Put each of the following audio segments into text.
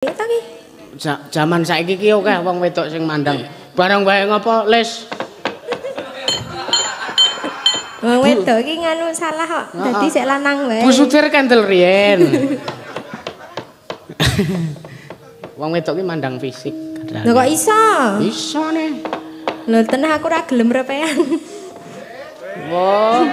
Ta ki? Jaman saiki ki akeh wong wedok sing mandang. Barang wae ngopo, Les? Wong wedok iki nganu salah kok. Dadi sik lanang wae. Bu Sudir kendel riyen. Wong wedok ki mandang fisik. Lho kok iso? Iso nih. Lho tenah aku ora gelem repean. Wah.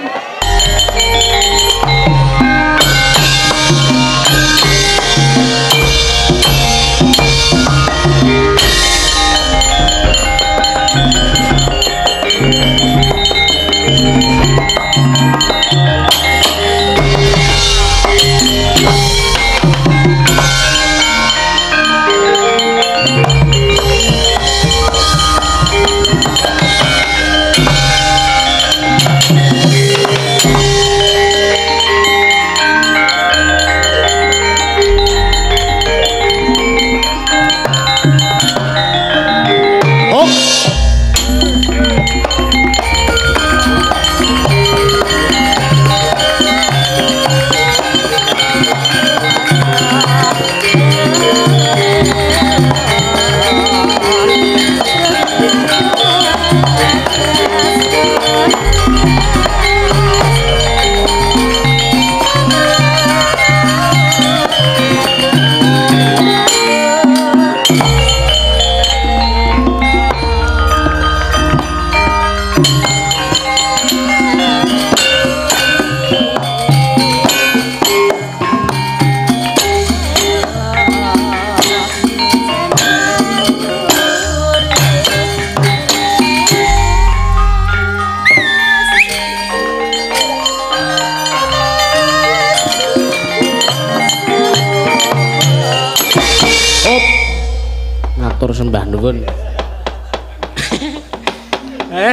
Sembah nuwun.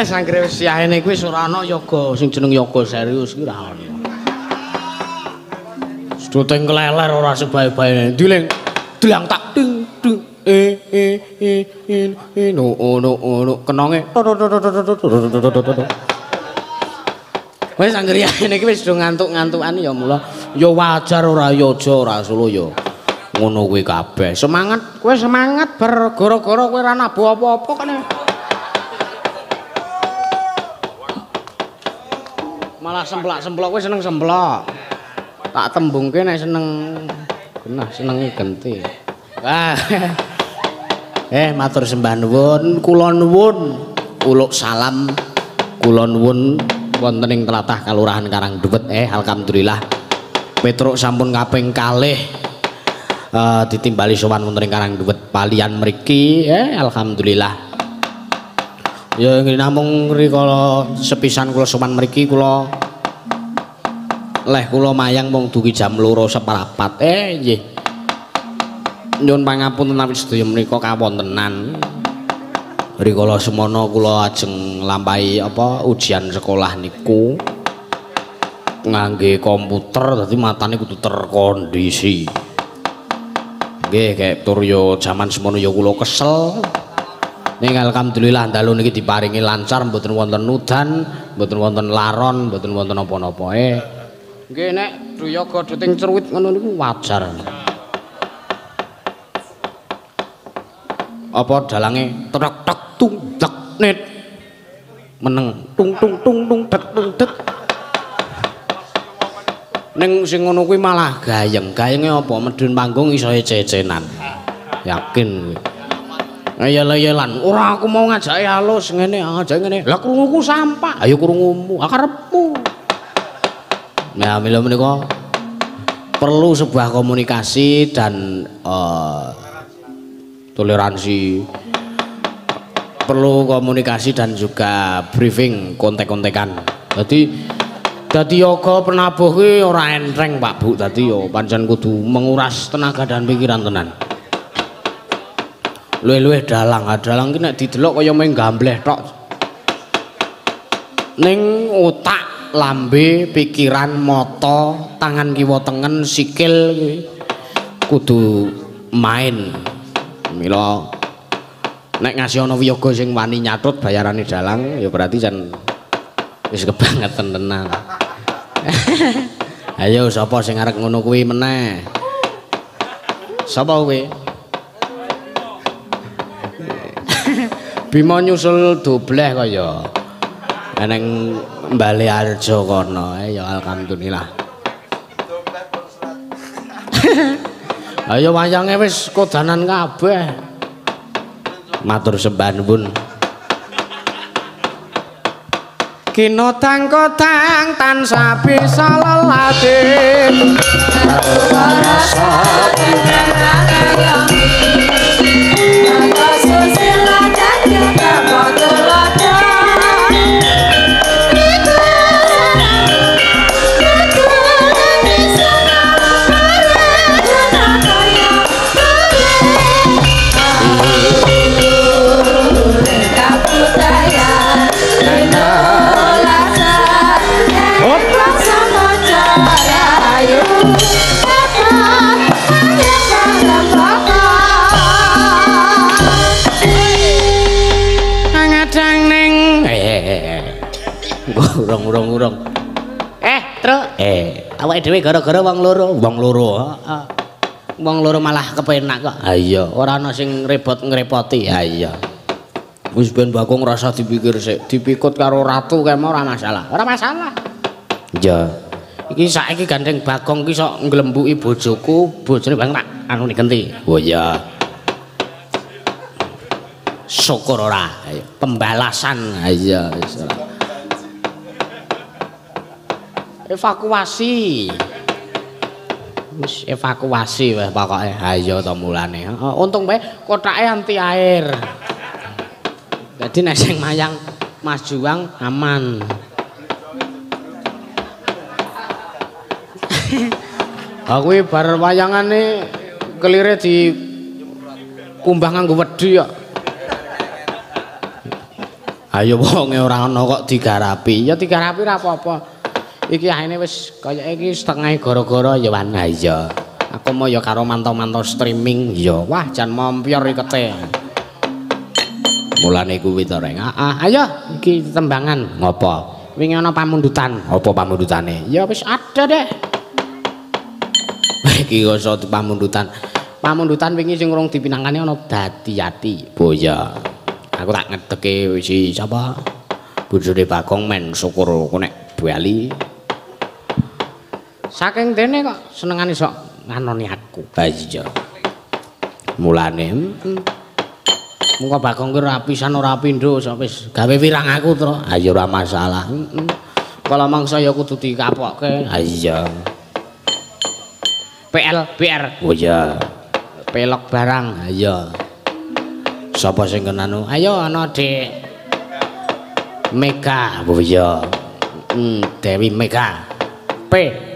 Sanggre wis yahene kuwi ora ana yoga sing jeneng yoga serius kuwi ora ana. Sedoteng kleler ora sebae-bae. Diling delang tak ding ding e e e e no no no kenonge. Wis anggere yahene iki wis do ngantuk-ngantukan ya mula ya wajar ora ya aja ora solo ya. Ngono kuwi kabeh. Semangat, kowe semangat bar gara-gara kowe ora nabuh apa-apa kan. Malah semplak-semplok kowe seneng semplak. Tak tembungke nek seneng genah senenge genti. Wah. Matur sembah nuwun, kula nuwun uluk salam kula nuwun wonten ing tlatah Kalurahan Karangduwet. Alhamdulillah. Petruk sampun kaping kalih ditimbali sowan wonten ing Karangduwet palian mriki. Alhamdulillah. Ya namung rikala sepisan kula sowan mriki kula leh kula mayang mung dugi jam 2:15. Nggih. Nyuwun pangapunten awit sedaya menika kawontenan. Rikala semono kula ajeng nglampahi apa ujian sekolah niku ngangge komputer dadi matane kudu terkondisi. Nggih, kayak tur yo jaman semono yo kula kesel. Ning alhamdulillah dalu niki diparingi lancar, mboten wonten udan, mboten wonten laron, mboten wonten napa-napa. Nggih nek do yoga duting cerwit ngono niku wajar. Apa dalange tek tek tung tek nit. Meneng tung tung tung tung tek tung tek. Ning sing ngono kuwi malah gayeng. Gayenge apa? Medhun panggung iso ece-ecenan. Yakin kuwi. Ngeyel-eyelan. Ora aku mau ngajake halus ngene, ngajake ngene. Lah krunguku sampah. Ayo krungumu, karepmu. Nah, mila menika perlu sebuah komunikasi dan toleransi. Perlu komunikasi dan juga briefing, kontek-kontekan. Dadi yoga penabuh kuwi ora enteng Pak Bu. Dadi yo pancen kudu menguras tenaga dan pikiran tenan. Luwih-luwih dalang, dalang ki nek didelok kaya mung gambleh tok. Ning otak, lambe, pikiran, mata, tangan kiwa tengen, sikil kuwi kudu main. Mila nek ngasih ana wiyaga sing wani nyatut bayarane dalang ya berarti jan wis kebangetan tenan. Ayo sapa sing arep ngono kuwi meneh? Sapa kuwi? Bima nyusul dobleh kaya. Eneng Bale Arjo kono. Ya alhamdulillah. Ayo wayange wis kodanan kabeh. Matur sembah nuwun. Kinotang kotang tansah bisa lelatih. Urung-urung. Truk. Awake dhewe gara-gara wong loro, wong loro. Heeh. Wong loro malah kepenak kok. Ha iya, ora ana sing repot ngrepoti. Ha iya. Wis ben Bagong rasa dipikir sik, dipikut karo ratu kae mau ora masalah. Ora masalah. Iya. Iki saiki gandeng Bagong ki sok nglembuki bojoku, bojone bang tak anu genti. Oh iya. Syukur ora. Pembalasan. Ha iya wis ora. Evakuasi. Wis evakuasi wis pokoke. Ha iya to mulane. Untung bae kotake anti air. Dadi nek sing mayang Mas Juang aman. Ha kuwi bar wayangane kelire di kumbah nganggo wedi kok. Ayo wonge ora ana kok digarapi. Ya digarapi ora apa-apa. Iki akhirnya wis kaya iki setengah gara-gara ya wan. Ha iya. Aku mau ya karo mantau-mantau streaming ya. Wah jan mompyor ikete. Mulane kuwi to reng. Heeh, ayo iki tembangan ngopo? Wingi ana pamundutan. Apa pamundutane? Ya wis ada deh. Iki iso pamundutan. Pamundutan wingi sing urung dipinangkani ana Dadi Ati. Oh iya. Aku tak ngedeke si sapa? Bojone Bagong men syukur aku nek bali. Saking dene kok senengane sok nganoni aku. Ha iya. Mulane mungko Bagong ki ora pisan ora pindho sok wis gawe wirang aku to. Ha iya ora masalah. Kala mangsa ya kudu dikapokke. Ha iya. PL BR. Oh iya. Pelok barang. Ha iya. Sapa sing kenanu? Ayo ana Dik Mega. Oh iya. Dewi Mega. P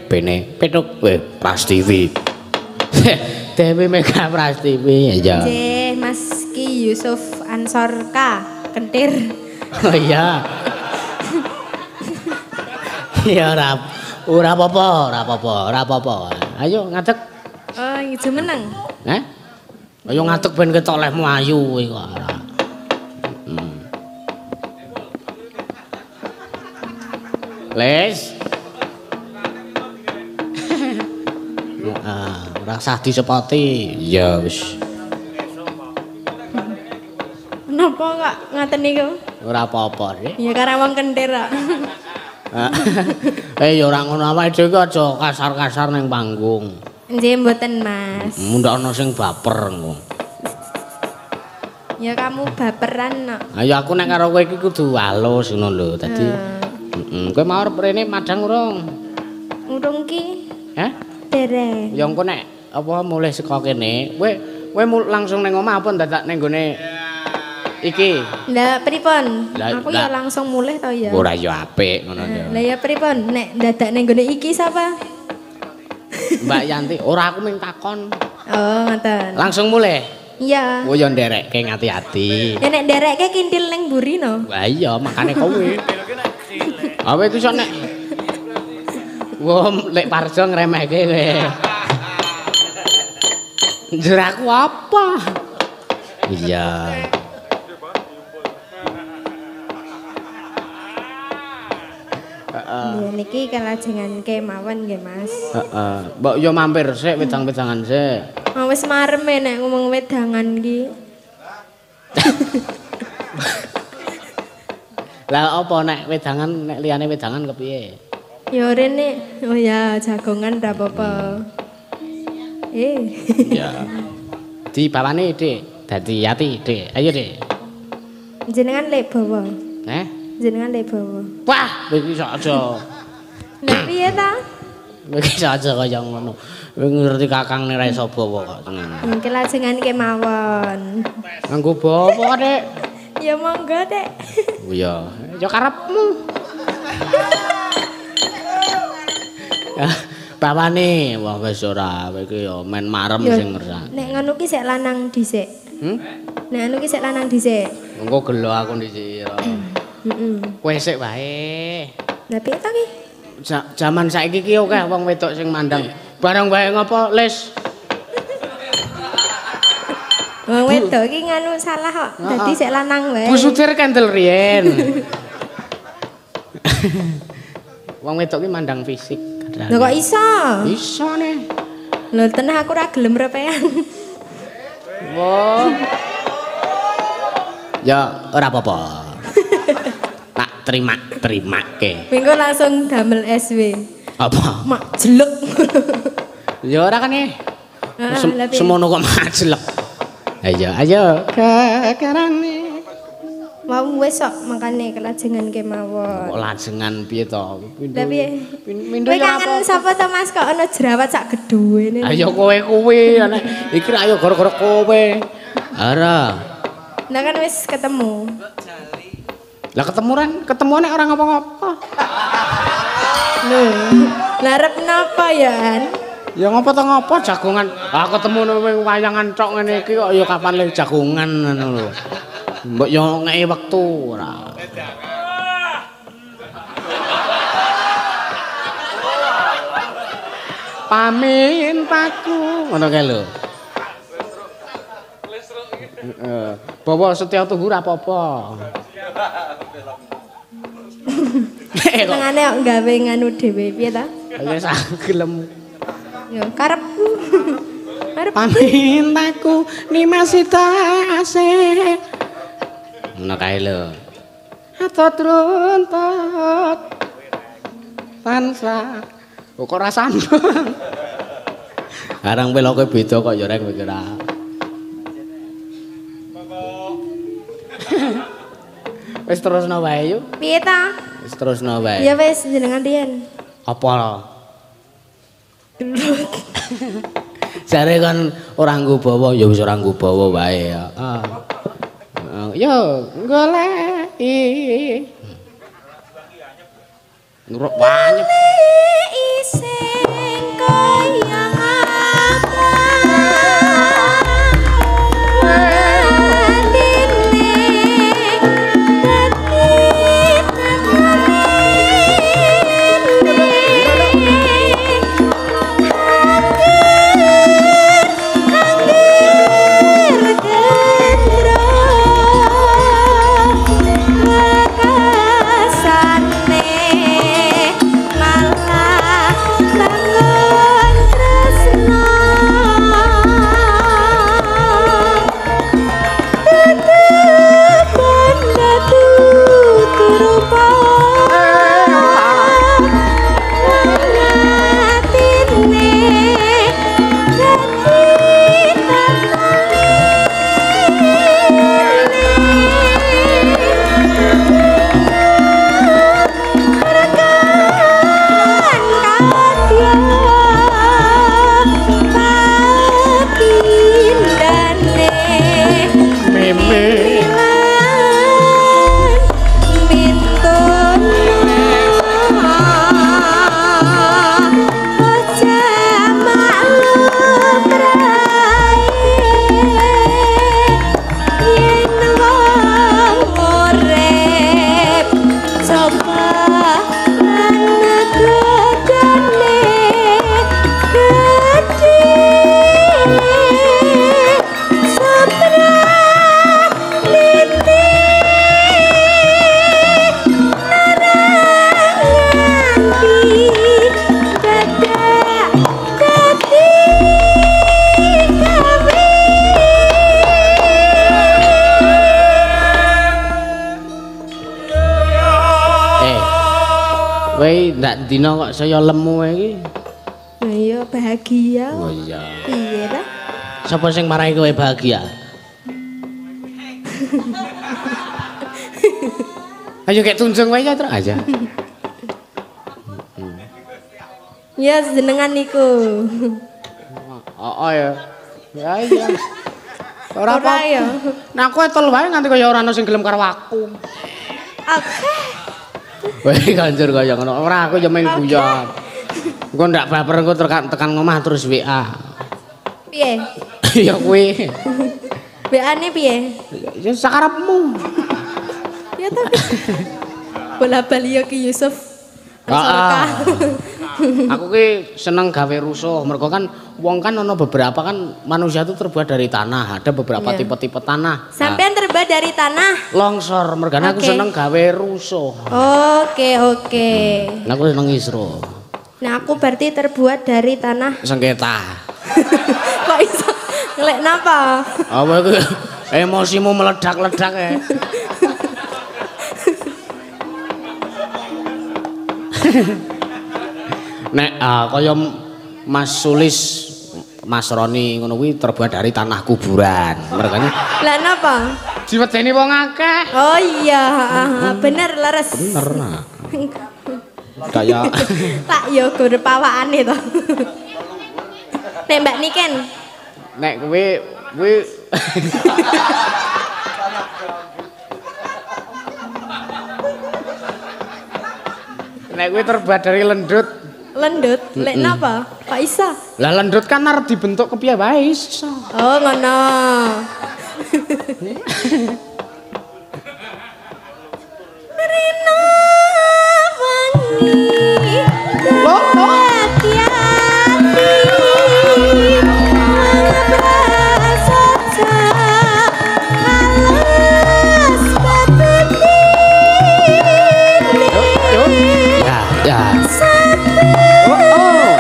Bene Petuk Prastiwi. Dewi Mega Prastiwi ya. Nggih, Mas Ki Yusuf Ansor K Kentir. Oh iya. Ya ora ora apa-apa, ora apa-apa, ora apa-apa. Ayo ngadeg. Oh, ijo meneng. Heh? Ayo ngadeg ben ketok lehmu ayu kowe kok ora. Les. Ora usah disepoti. Ya wis. Napa kok ngaten niku? Ora apa-apa, Dik. Ya karo wong Kentir kok. Ya ora ngono awake dhewe iki aja kasar-kasar ning panggung. Nggih mboten, Mas. Mundak ana sing baper engko. Ya kamu baperan kok. Ha ya aku nek karo kowe iki kudu halus ngono lho. Dadi kowe mau arep rene madang urung? Urung ki. Heh? Dereng. Ya engko nek apa mulih saka kene, kowe langsung ning omah apa ndadak ning gone iki? Lah pripun? Aku ya langsung mulih to ya. Ora ya apik ngono ya. Lah ya pripun nek ndadak ning gone iki sapa? Mbak Yanti, ora aku ming takon. Oh, ngoten. Langsung mulih? Iya. Oh ya nderekke ngati-ati. Ya nek nderekke kintil ning mburi no. Wah iya, makane kowe. Awe iki sok nek wah, lek Parjo ngremehke kowe. Njur aku apa? Iya. Heeh. Niki kalajengan kemawon nggih, Mas. Heeh. Mbok yo mampir sik wedang-wedangan sik. Oh, wis marem nek ngomong wedangan ki. Lah apa nek wedangan nek liyane wedangan kepiye? Ya rene. Oh ya jagongan ndak apa-apa. Ya. Dibawane, Dik. Dadi ati, Dik. Ayo, Dik. Jenengan lek bawa. Heh? Jenengan lek bawa. Wah, kowe iki sak aja. Lah piye ta? Kowe iki sak aja kaya ngono. Kowe ngerti kakangne ra iso bawa kok tenan. Mungkin lajengan kemawon. Nganggo bawa, Dik. Ya monggo, Dek. Oh iya, ya karepmu. Bawane, wah wis ora, kowe iki ya men marem sing ngersakne. Nek ngono ki sik lanang dhisik. Hmm? Nek anu ki sik lanang dhisik. Engko gelo aku dhisik ya. Heeh. Kowe sik wae. Lah piye to ki? Jaman saiki ki akeh wong wedok sing mandang. Barang wae ngopo, Les? Wong wedok iki nganu salah kok. Dadi sik lanang wae. Bu Sudir kendel riyen. Wong wedok ki mandang fisik. Lho kok iso? Iso ne. Lho tenah aku ora gelem repean. Wah. Ya ora apa-apa. Tak terima-terimake. Mengko langsung damel SW. Apa? Mak jelek. Ya ora kan e. Semono kok mak jelek. Ayo, ayo kekarane. Mau wis sok makane kelajengan kemawon. Kok lajengan piye to? Lah piye? Kowe kangen sapa to Mas kok ana jerawat sak gedhuwe. Ayo kowe kuwi nek iki ayo gara-gara kowe. Ora. Lah kan wis ketemu. Lah ketemu ran, ketemu nek ora ngapa-ngapa. Lho, lah arep napa ya, An? Ya ngopo to ngopo jagongan. Ah ketemu nang wayangan tok ngene iki kok ya kapan le jagongan ngono lho. Mbok yo ngeki wektu ora. Pamintaku ngono kae lho. Heeh. Bawa setya tunggu ora apa-apa. Senengane kok gawe nganu dhewe piye ta? Ya sak gelem. Ya karepku. Karep. Pamintaku nimasita asih. Ngono kae lho. Atot runtot. Tansah. Kok ora sambung. Arang peloke beda kok ya rek kowe ora. Wis terusno wae yuk. Piye ta? Wis terusno wae. Ya wis jenengan riyen. Apa? Jare kon ora nggo bawa ya wis ora nggo bawa wae ya. Heeh. Yo goleki. Nuruk wanyep. Sing kaya apa? Malah Ndak dina kok saya lemu iki. Lah iya bahagia. Oh iya. Piye ta? Sapa sing marai kowe bahagia? Ayo kek tunjung wae ya terus aja. Ya jenengan niku. Oh ya. Ya iya. Ora apa ya. Nah aku etol wae nganti kaya ora ana sing gelem karo aku. Oke. Weh kanjur kaya ngono. Ora aku ya main guyon. Engko ndak baper engko tekan ngomah terus WA. Piye? Ya kuwi. WA-ne piye? Ya sakarepmu. Ya tapi bola-bali ya Ki Yusuf. Heeh. Aku ki seneng gawe rusuh. Mergo kan wong kan ana beberapa kan manusia itu terbuat dari tanah, ada beberapa tipe-tipe tanah. Sampean terbuat dari tanah? Longsor, mergane aku seneng gawe rusuh. Oke, oke. Nah, aku seneng ngisro. Nah, aku berarti terbuat dari tanah sengketa. Kok iso ngelek napa? Apa iku emosimu meledak-ledak ya. Nek kaya Mas Sulis, Mas Roni ngono kuwi terbuat dari tanah kuburan. Mergane lah napa? Diwedeni wong akeh. Oh iya, bener leres. Bener. Nah. Kaya tak yo gur pawakane to. Nek Mbak Niken. Nek kowe kuwi nek kowe terbuat dari lendut. Lendut? Lek napa? Kok iso? Lah lendut kan arep dibentuk kepiye wae iso. Oh ngono. Rino wangi. Loh. Ya. Oh.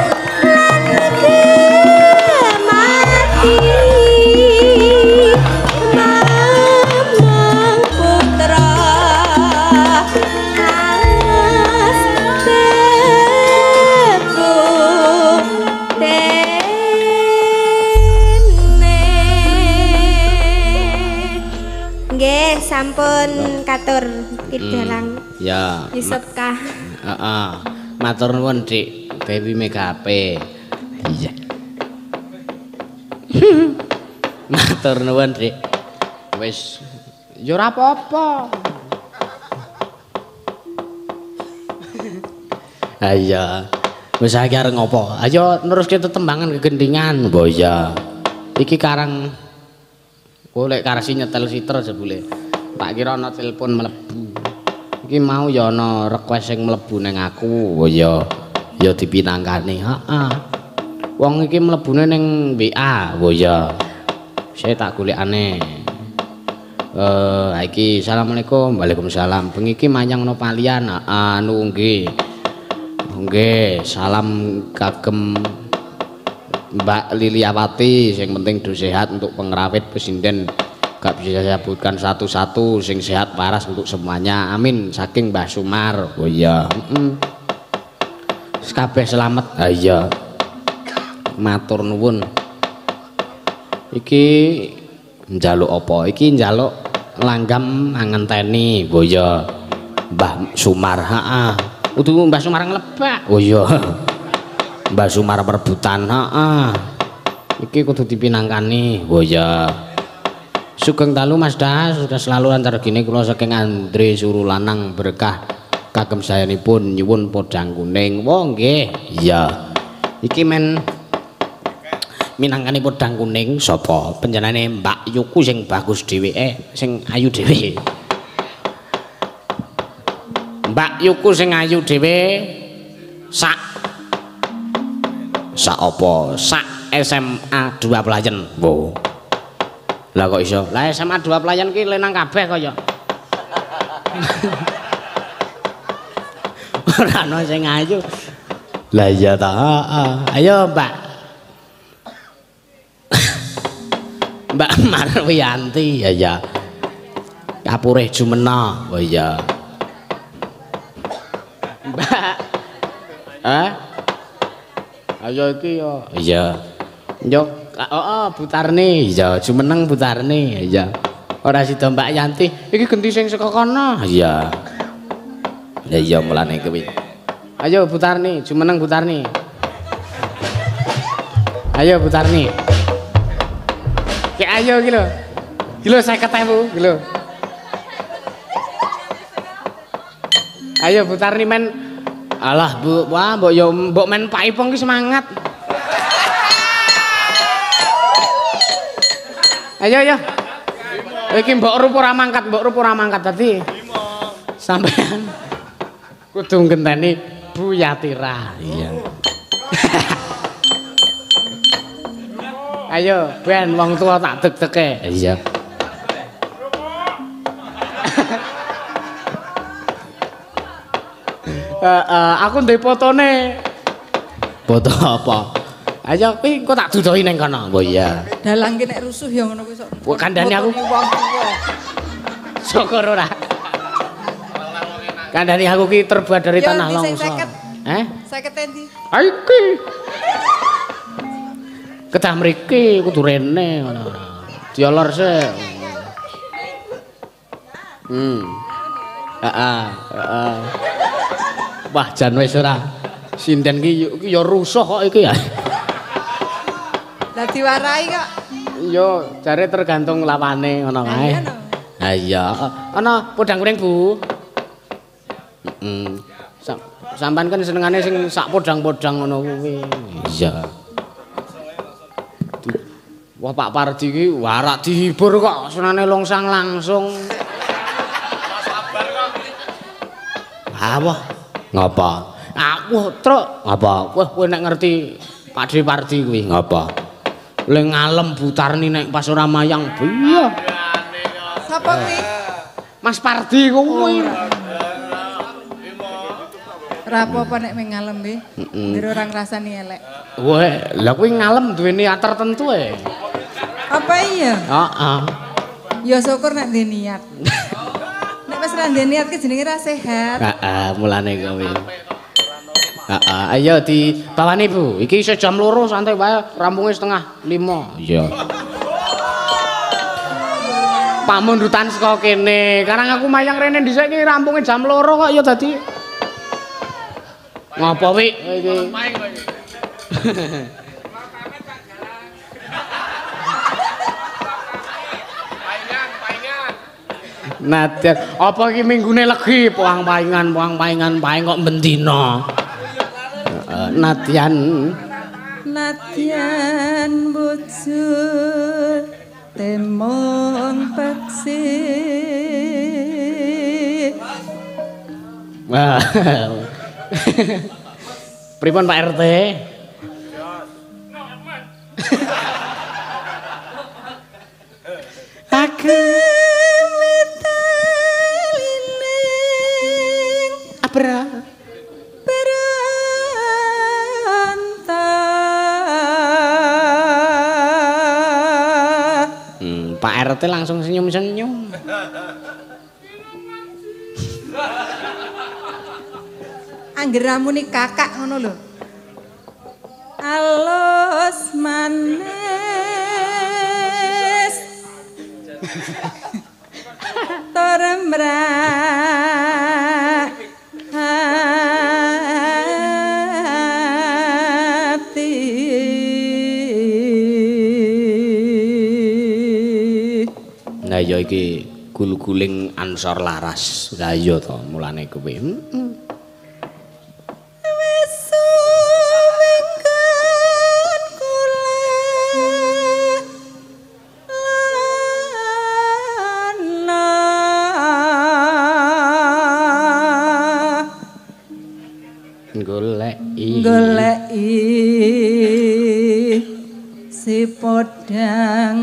Nggih, sampun katur kidalang. Ya. Yusuf kah. Heeh. Matur nuwun, Dik Dewi Mega HP. Iya. Matur nuwun, Dik. Wis ya ora apa-apa. Iya. Wis saiki arep ngopo? Ayo neruske tetembangan kegendingan. Oh iya. Iki karang golek karsi nyetel siter jebule. Tak kira ana telepon mlebu. Iki mau ya ana request sing mlebu ning aku. Oh iya. Ya dipinangkani. Heeh. Wong iki mlebune ning WA. Oh iya. Saya tak golekane. Iki assalamualaikum. Waalaikumsalam. Bengi iki manyang ana palian. Anu nggih. Nggih, salam kagem Mbak Liliawati, sing penting do sehat untuk pengrawit pesinden. Gak bisa saya sebutkan satu-satu, sing sehat waras untuk semuanya. Amin. Saking Mbah Sumar. Oh iya. Heeh. Kabeh selamat. Ha iya. Matur nuwun. Iki njaluk apa? Iki njaluk langgam ngenteni. Oh iya. Mbah Sumar. Heeh. Udu Mbah Sumar nglebak. Oh iya. Mbah Sumar perebutan. Heeh. Iki kudu dipinangkani. Oh iya. Sugeng dalu Mas Das, sudah selalu lancar gini kula saking Andre Surulanang berkah kagem sayanipun nyuwun podang kuning. Oh nggih. Iya. Iki men minangkani podang kuning sapa? Panjenengane Mbak Yuku sing bagus dhewe, sing ayu dhewe. Mbak Yuku sing ayu dhewe sak sak apa? Sak SMA 2 Pelayan. Wo. Lah kok iso? Lah SMA 2 Pelayan ki lenang kabeh kaya. Ora ana sing ayu. Lah iya ta. Heeh. Ayo Mbak. Mbak Marwianti ya ya. Kapurih Jumena. Oh iya. Mbak Eh? Ayo iki ya. Iya. Yo, heeh, Butarni. Iya, jumeneng Butarni. Iya. Ora sida Mbak Yanti. Iki genti sing saka kono. Iya. Ya iya mulane kuwi. Ayo Butarni, jumeneng Butarni. Ayo Butarni. Ki ayo iki lho. Iki lho 50.000 iki lho. Ayo Butarni men. Alah Bu, wah mbok yo mbok men Pak Ipong ki semangat. Ayo ayo. Iki mbok rup ora mangkat, mbok rup ora mangkat dadi. Sampean kudu ngenteni Bu Yatira. Iya. Ayo ben wong tua tak deg-dege. Iya. Aku ndek fotone. Foto apa? Ayo kuwi engko tak duduhi ning kono. Oh iya. Dalang ki nek rusuh ya ngono kuwi sok. Wah kandhane aku wong tuwa. Syukur ora. Kandhane aku ki terbuat dari tanah longsor. Eh? 50 endi? Ha iki. Kedah mriki kudu rene ngono. Diolor sik. Heeh, heeh. Wah jan wis ora. Sinden ki ya rusuh kok iki ya. Lah diwarai kok. Iya, jare tergantung lawane ngono kae. Ha iya. Ana podang kuning, Bu. Heeh. Sampean kan senengane sing sak podang-podang ngono kuwi. Iya. Wah Pak Pardi iki warak dihibur kok senane longsang langsung. Sabar kok. Ah wah. Ngapa? Aku truk ngapa? Wah kowe nek ngerti Pak De Pardi kuwi ngapa? Le ngalem Butarni nek pas ora mayang. Iya. Sapa kuwi? Mas Pardi kuwi. Ora apa-apa nek mung ngalem kuwi. Ngira ora ngrasani elek. Weh, lha kuwi ngalem duwe niat tertentu e. Apa iya? Heeh. Ya syukur nek duwe niat. Nek wis ra duwe niat ki jenenge ra sehat. Heeh, mulane kuwi. Heeh, ayo dibawani Bu. Iki isih jam 2 santai wae, rampunge 4:30. Iya. Pamundutan saka kene. Karang aku mayang rene dhisik iki rampunge jam 2 kok ya dadi. Ngopo wik iki? Nadyan, apa iki minggune legi poang paingan, poang paingan, paing kok bendina. Nadyan, nadyan wujud temong peksi. Pripun Pak RT? Aku abra beranta. Pak RT langsung senyum-senyum. Angger ramune kakak ngono lho. Alus manis. Tur mrak hati. Nah ya iki gul-guling Ansor Laras. Lah iya to mulane kuwi. Goleki si podang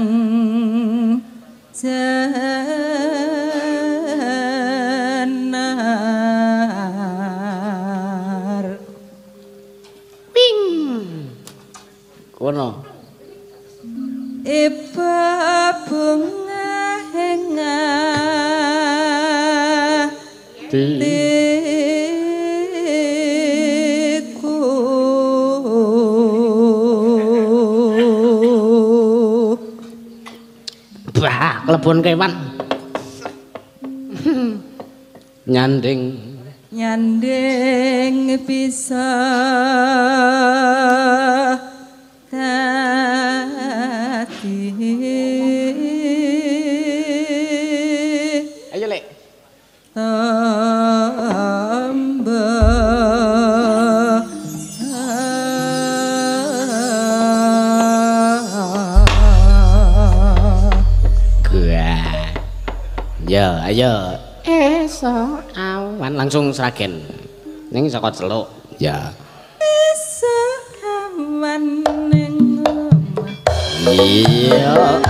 jenar. Wing kono iba bunga henga di ku. Bah, klebon kewan. Nyanding nyanding bisa dadi. Ayo, Lek. Tombo. Ya, ayo. Esok awan langsung Sragen. Ning saka Celuk. Ya. Esok awan ning omah. Iya.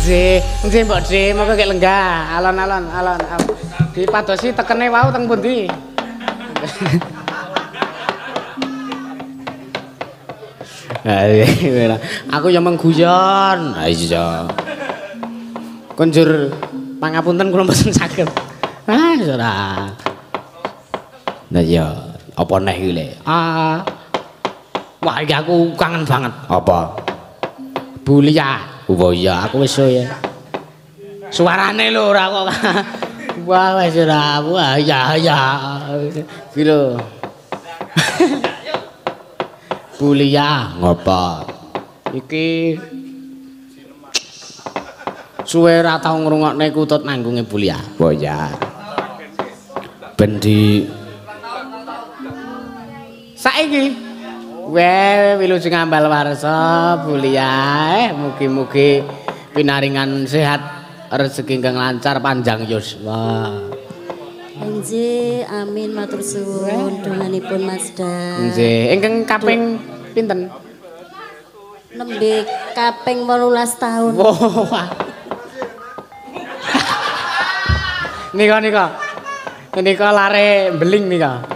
Nggih, nggih Mbok De, monggo gek lenggah. Alon-alon, alon. Dipadosi tekene wau teng pundi? Aku ya mengguyon. Ha iya. Konjur pangapunten kula mboten saged. Ah, ora. Lah iya, apa neh iki le? Ah. Wah, iki aku kangen banget. Apa? Bulia. Wah iya, aku wis ya. Suarane lho ora kok. Wah wis ora. Wah iya iya. Iki lho. Bulia ngopo? Iki suwe ora tau ngrungokne kutut nanggunge Bulia. Wah iya. Ben di saiki weh wilujeng ambal warsa Bulia, mugi-mugi pinaringan sehat, rezeki ingkang lancar, panjang yuswa. Nggih, amin, matur suwun donganipun Mas Dan. Nggih, ingkang kaping pinten? Nembe kaping 18 tahun. Wah. Nika nika. Nika lare beling nika.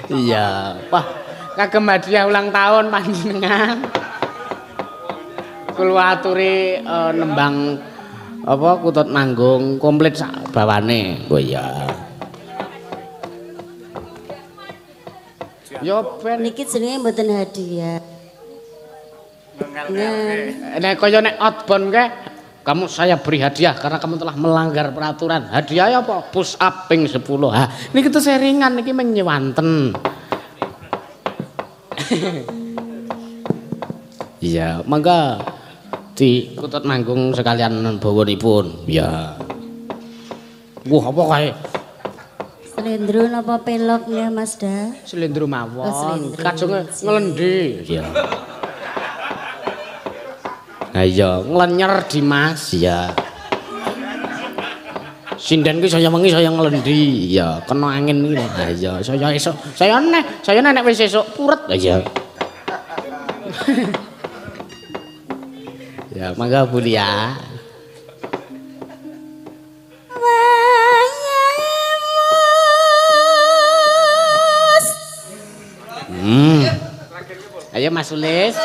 Iya, wah kagem hadiah ulang tahun panjenengan. Kula aturi nembang apa kutut manggung komplit sak bawane. Oh iya. Ya ben niki jenenge mboten hadiah. Nek kaya nek outbound kae kamu saya beri hadiah karena kamu telah melanggar peraturan. Hadiahnya apa? Push up ping 10. Ha, niki tuh seringan niki menyewanten. Iya, mangga di kutut manggung sekalian bawanipun. Iya. Wah, apa kae? Slendro napa pelok ya Mas Da? Slendro mawon. Oh, kajunge nglendi. Iya. Ha iya, nglenyer Dimas. Iya. Sinden ki saya wengi saya nglendi. Iya, kena angin iki. Ha iya, saya esuk. Saya neh, saya nek wis esuk puret. Ha iya. Ya, mangga Bu Lia. Ayo Mas Sulis.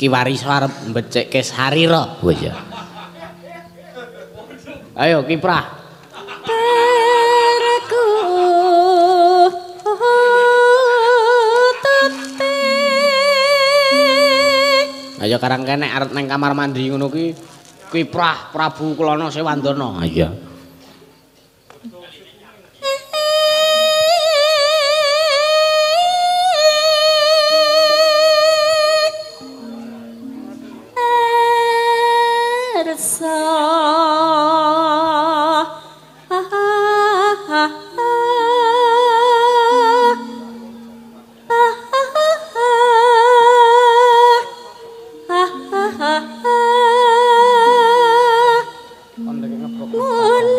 Ki Wariso arep mbecikke sarira. Oh iya. Ayo kiprah. Ayo karang kene arep nang kamar mandi ngono ki kiprah Prabu Klana Sewandana. Iya. Mun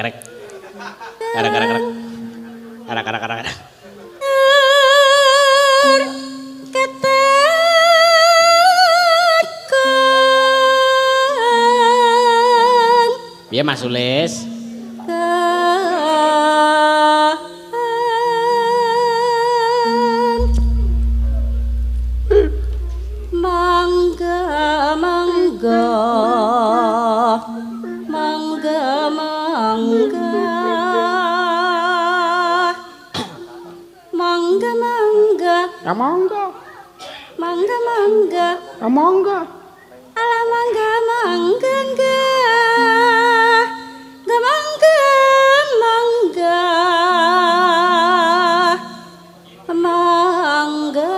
Karek-karek. Karek-karek. Karek-karek. Piye Mas Sulis? Mangga mangga mangga mangga mangga mangga mangga mangga mangga mangga ala mangga mangga mangga mangga mangga mangga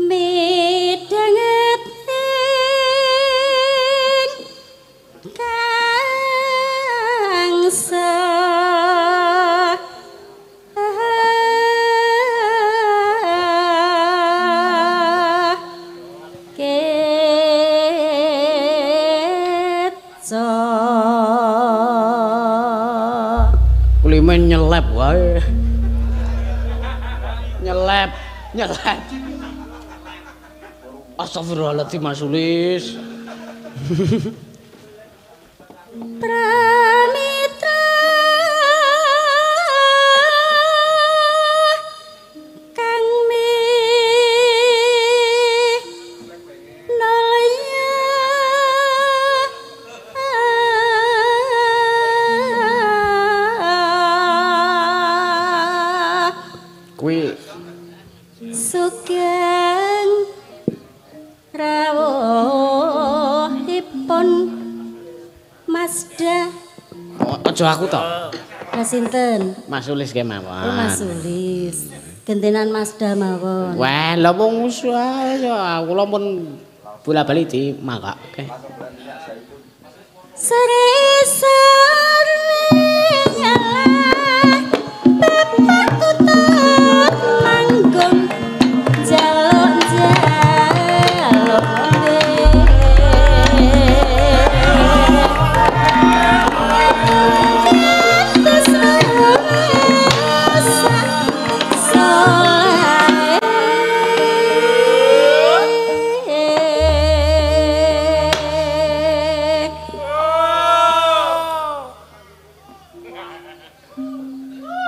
midhanget ing kang Kulime nyelep wae. Nyelep, nyelep. Astagfirullahaladzim Mas Sulis. Pramitra kang minulya kuwi sugeng rawuhipun Mazda. Aja aku to. Lah sinten? Mas Sulis kemawon. Oh, Mas Sulis. Gentenan Mazda mawon. Wah, lha wong kula pun bola-bali dimangkake. Sore sore nyalah bapak kutut manggung jaluk jaluk.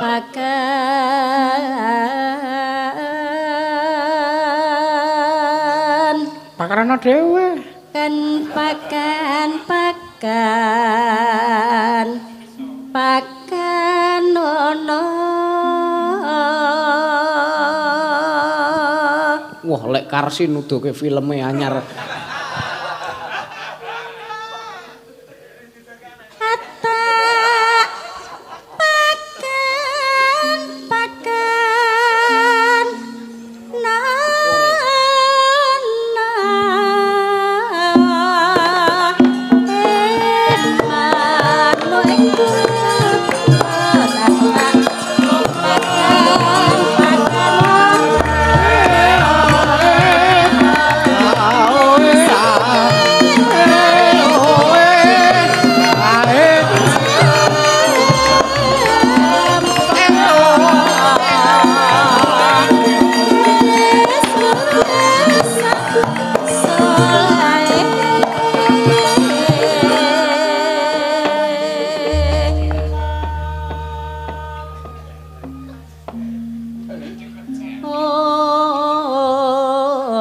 Pakan pakarana dhewe kan pakan pakan pakan ono. Wah, lek Karsi nuduhke filme anyar.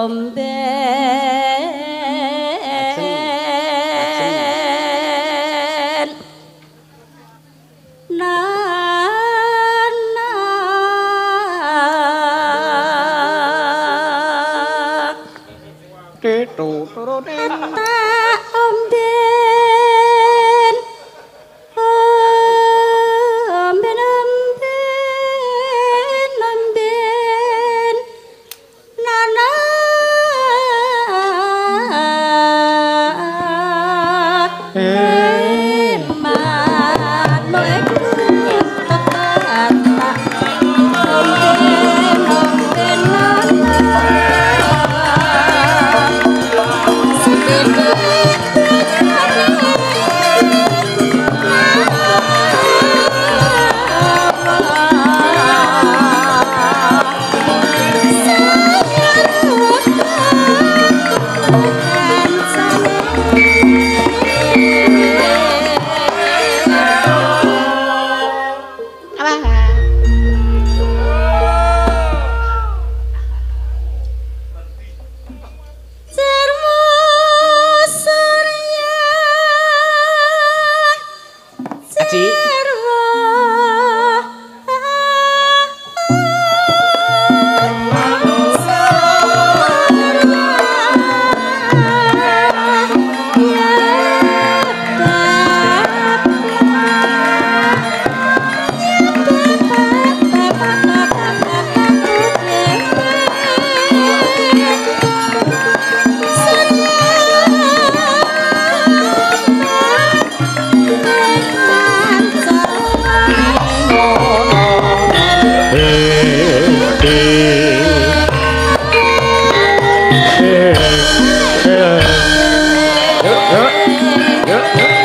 Om Ben, Om Ben, Yuk, yuk. Yuk, yuk.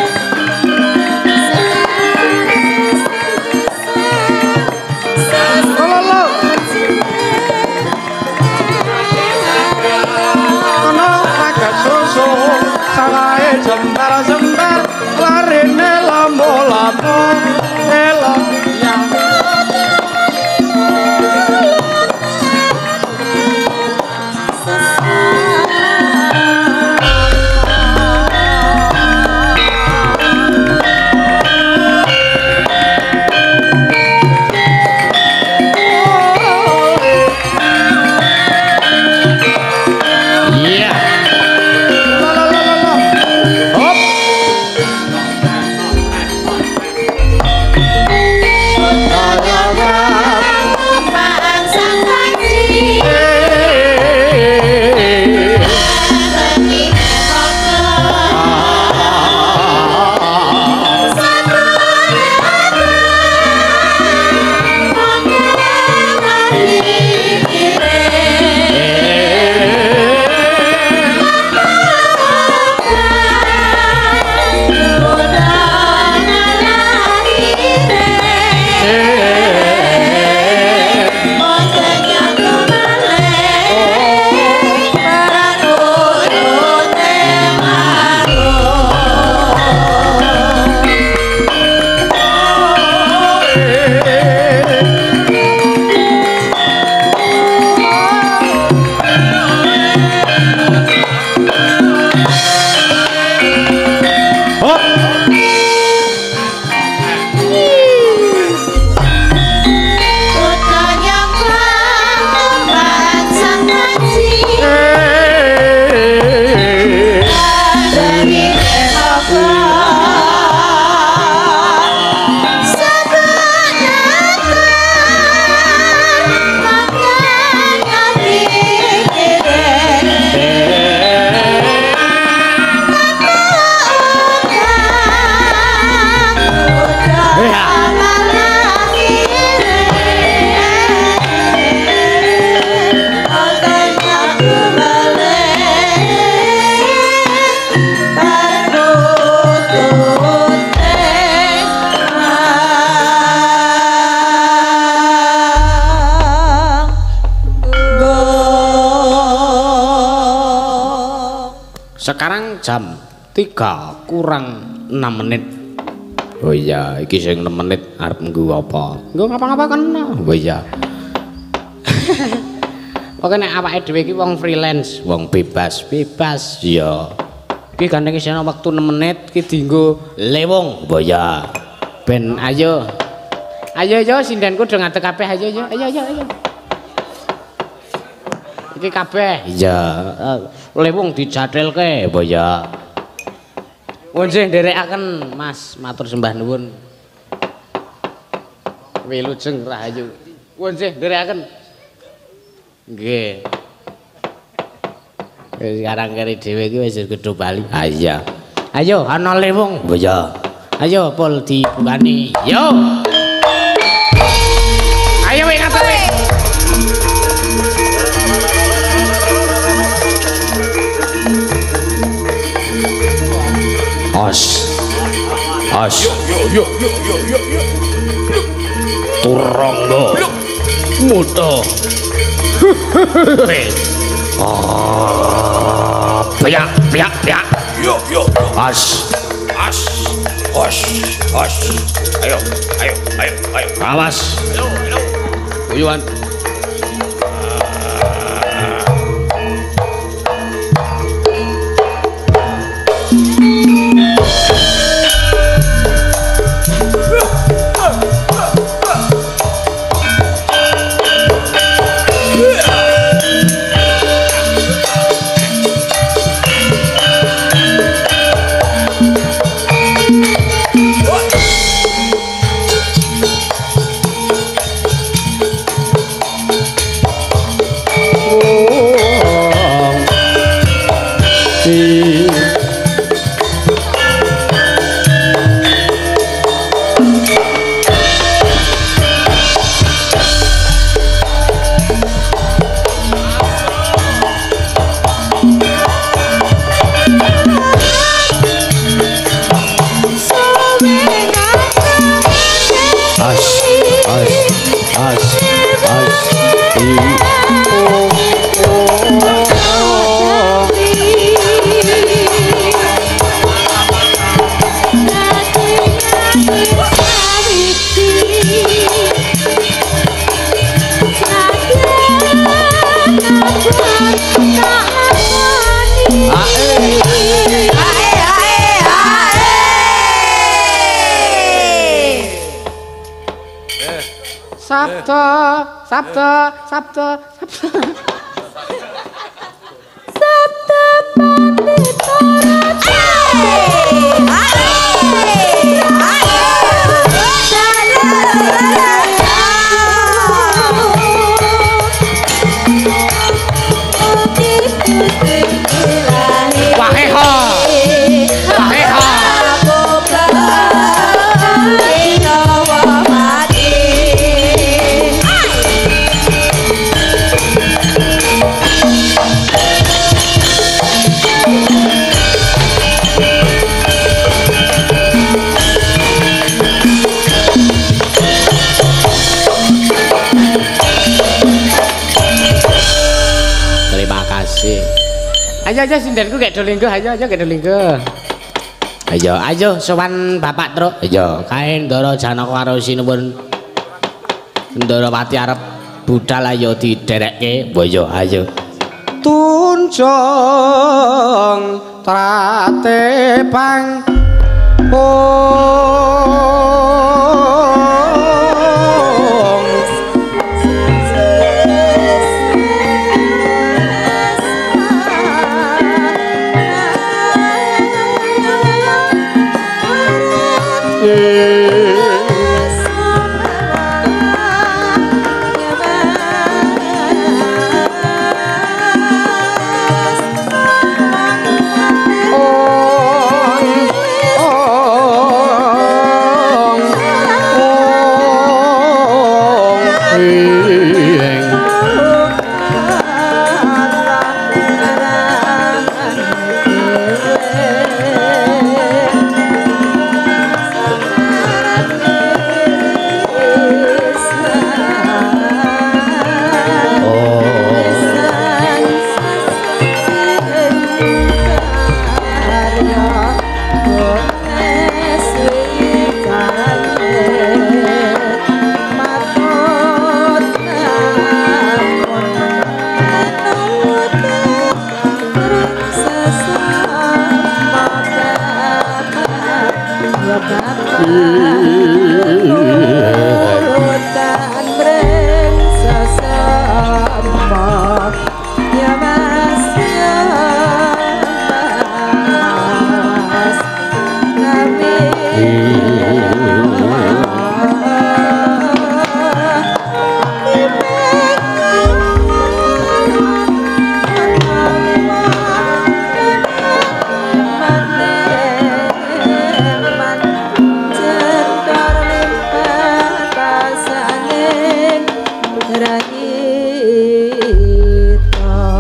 Lo. Kono ragat susu salahe jembar-jembar larine lambo-lambo elok ya. Iya. Lo lo lo lo. Hop. Hop. Sekarang jam 3 kurang 6 menit. Oh iya, iki sing 6 menit arep nggo apa? Nggo ngapa-ngapa kena. Oh iya. Pokoke nek awake dhewe iki wong freelance, wong bebas, bebas. Iya. Iki gandeng isih ana wektu 6 menit iki dienggo lewung. Oh iya. Ben ayo. Ayo yo sindenku do ngadeg kabeh ayo yo. Ayo ayo ayo. Iki kabeh. Iya, lewung dijathilke apa ya. Nggih nderekaken Mas, matur sembah nuwun. Wilujeng rahayu. Nggih nderekaken. Nggih. Sekarang keri dhewe iki wis kudu bali. Ha iya. Ayo ana lewung. Apa ya. Ayo pol dibukani. Yo. Ayo wek ngadeg wek. Os. Os. Yo yo yo yo yo. Turangga. Muto. Ah, piak piak piak. Yo yo. As. As. Os. Os. Ayo ayo ayo ayo. Awas. Ayo ayo. Uyuan. Sabda, sabda, sabda, sabda. Sabda pandita raja. Waheho. Waheho. Terima kasih. Ayo ayo sindenku gek do lingguh, ayo ayo gek do lingguh. Ayo ayo sowan Bapak Truk. Ayo kae Ndara Janaka karo sinuwun Ndarawati arep budal ayo diderekke. Ayo ayo. Tunjung tratepang ong.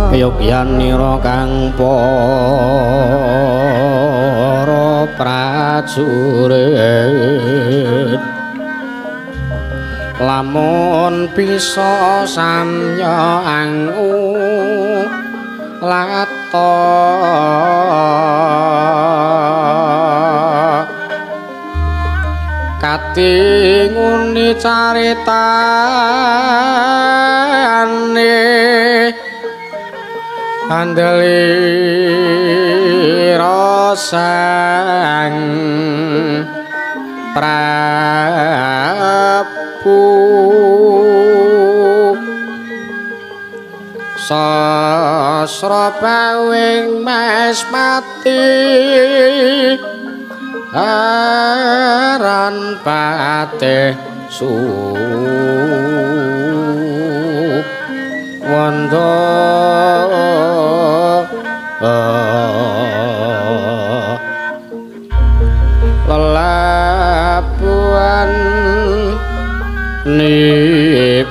Kayogyanira kang para prajurit lamun bisa samya angu lata katinguni caritane andelira sang Prabu sasra bawing mas mati aran patih Suwanda lelabuhan nipun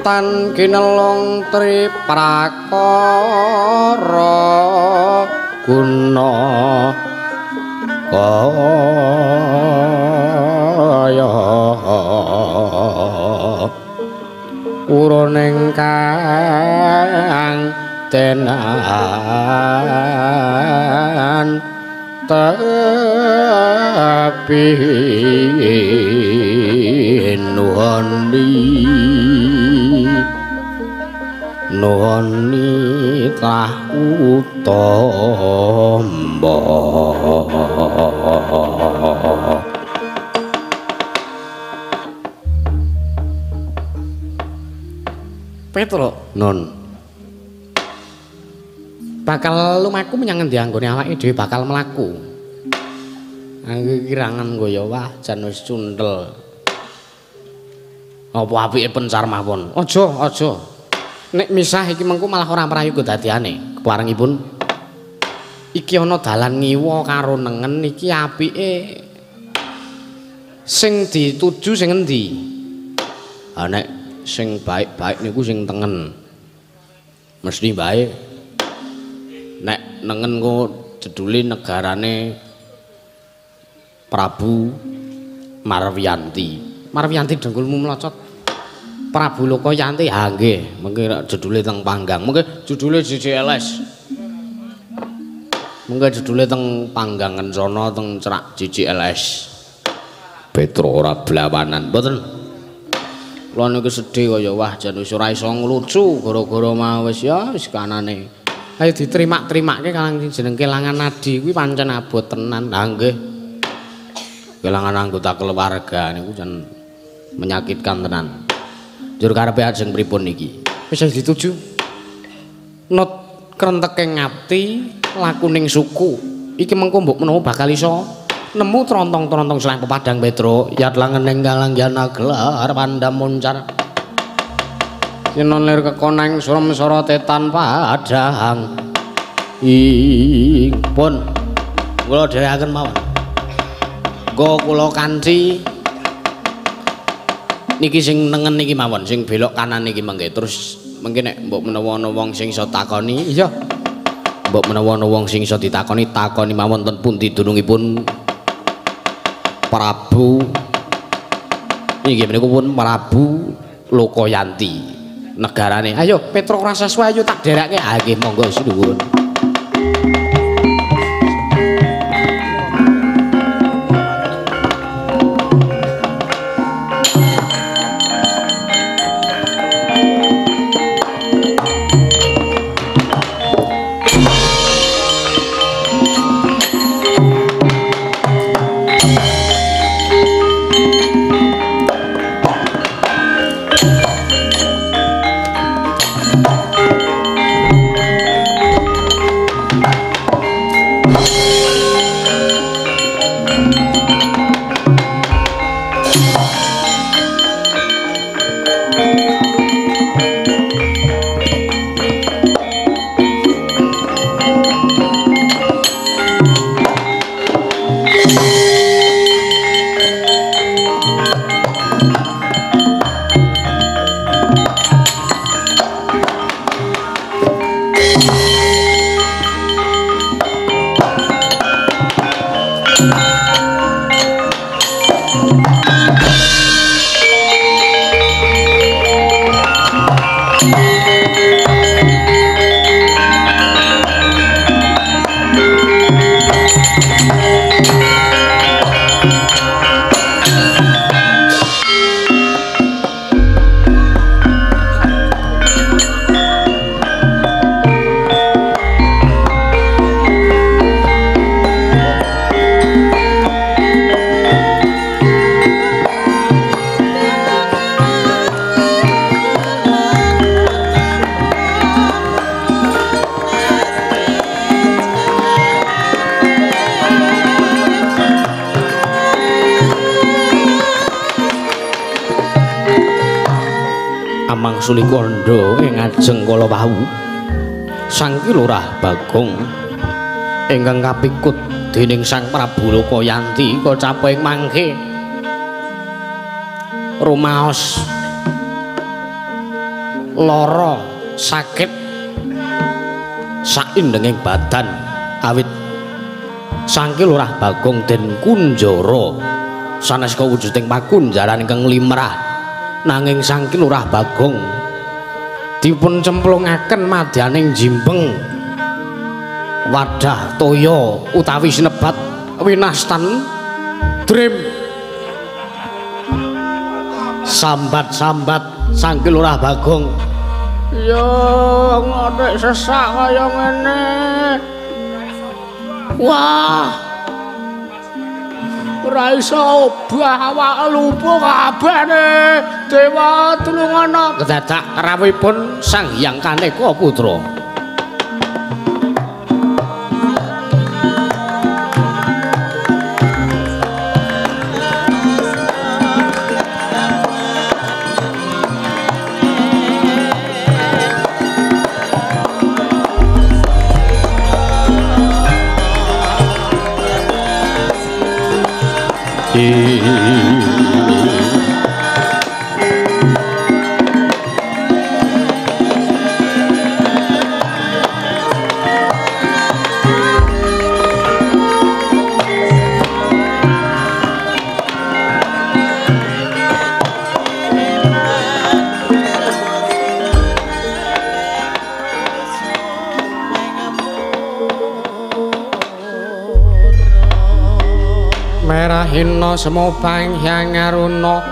tan kinelung tri prakara guna kaya uruning kang tenan tepi nuhoni Nuhun trah utama. Petro Nun bakal lumaku menyang ngendi anggone awake dhewe bakal mlaku. Angge kirangan kaya wah jan wis cuntel. Apa apike pencar mawon? Aja, aja. Nek misah iki mengko malah ora prayoga dadiane. Keparengipun iki ana dalan ngiwa karo nengen iki apike sing dituju sing endi? Ha nek sing baik-baik niku sing tengen. Mesti bae. Nek nengen kok jedule negarane Prabu Marwiyanti. Marwiyanti dengkulmu mlocot. Prabu Lokayanti. Ha nggih, mengke jedule teng Panggang. Mengke jedule JJLS. Mengke jedule teng Panggang Kencana teng cerak JJLS. Petro ora blawanan, mboten. Kula niku sedih kaya wah jan wis ora iso nglucu gara-gara mau wis ya wis kanane. Ayo diterimak-terimake kalang jeneng kelangan nadi kuwi pancen abot tenan. Ha nggih. Kelangan anggota keluarga niku jan menyakitkan tenan. Njur karepe ajeng pripun niki? Wis dituju. Nut krenteke ngati lakuning suku. Iki mengko mbok menawa bakal iso nemu trontong-trontong selang pepadang Petro. Yat langening kalanggian gelar pandam muncar. Sinon lir kekoneng suram sorote tanpa padhang. Ing pun kula dherekaken mawon. Nggo kula kanthi niki sing nengen niki mawon, sing belok kanan niki mengke. Terus mengke nek mbok menawa ana wong sing iso takoni, iya. Mbok menawa ana wong sing iso ditakoni, takoni mawon ten pundi dunungipun Prabu niki menika pun Prabu Lokayanti negarane. Ayo Petro Rasaswa ayo tak dherekke. Ha nggih monggo sinuwun. Mangsuli kandha ing ajeng kala wau Sang Ki Lurah Bagong ingkang kapikut dening Sang Prabu Lokayanti kacape ing mangke rumaos lara sakit saindenging badan awit Sang Ki Lurah Bagong den kunjara sanes kawujuding pakunjaran ingkang limrah. Nanging Sang Ki Lurah Bagong dipun cemplungaken madyaning jimbeng wadah toya utawi sinebat winastan drim. Sambat-sambat Sang Ki Lurah Bagong Yo ngotek sesak kaya ngene. Wah. Ora iso obah awak lumpuh kabehne. Dewa tulungana. Kedadak rawuhipun Sang Hyang Kaneka Putra. Merahina semobang hyang aruna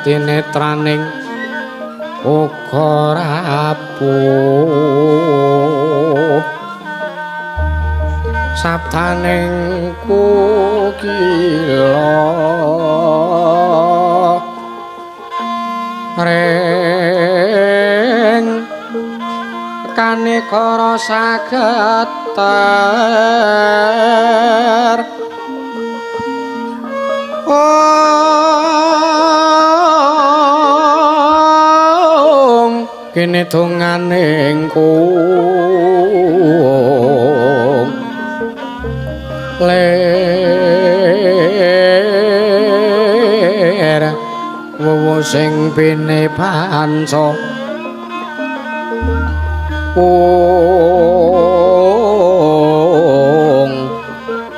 katinetraning uga rapuh sabdaning kukila ring kaneka rasa geter ong kene donganing kung lir wuwu sing pine panca ong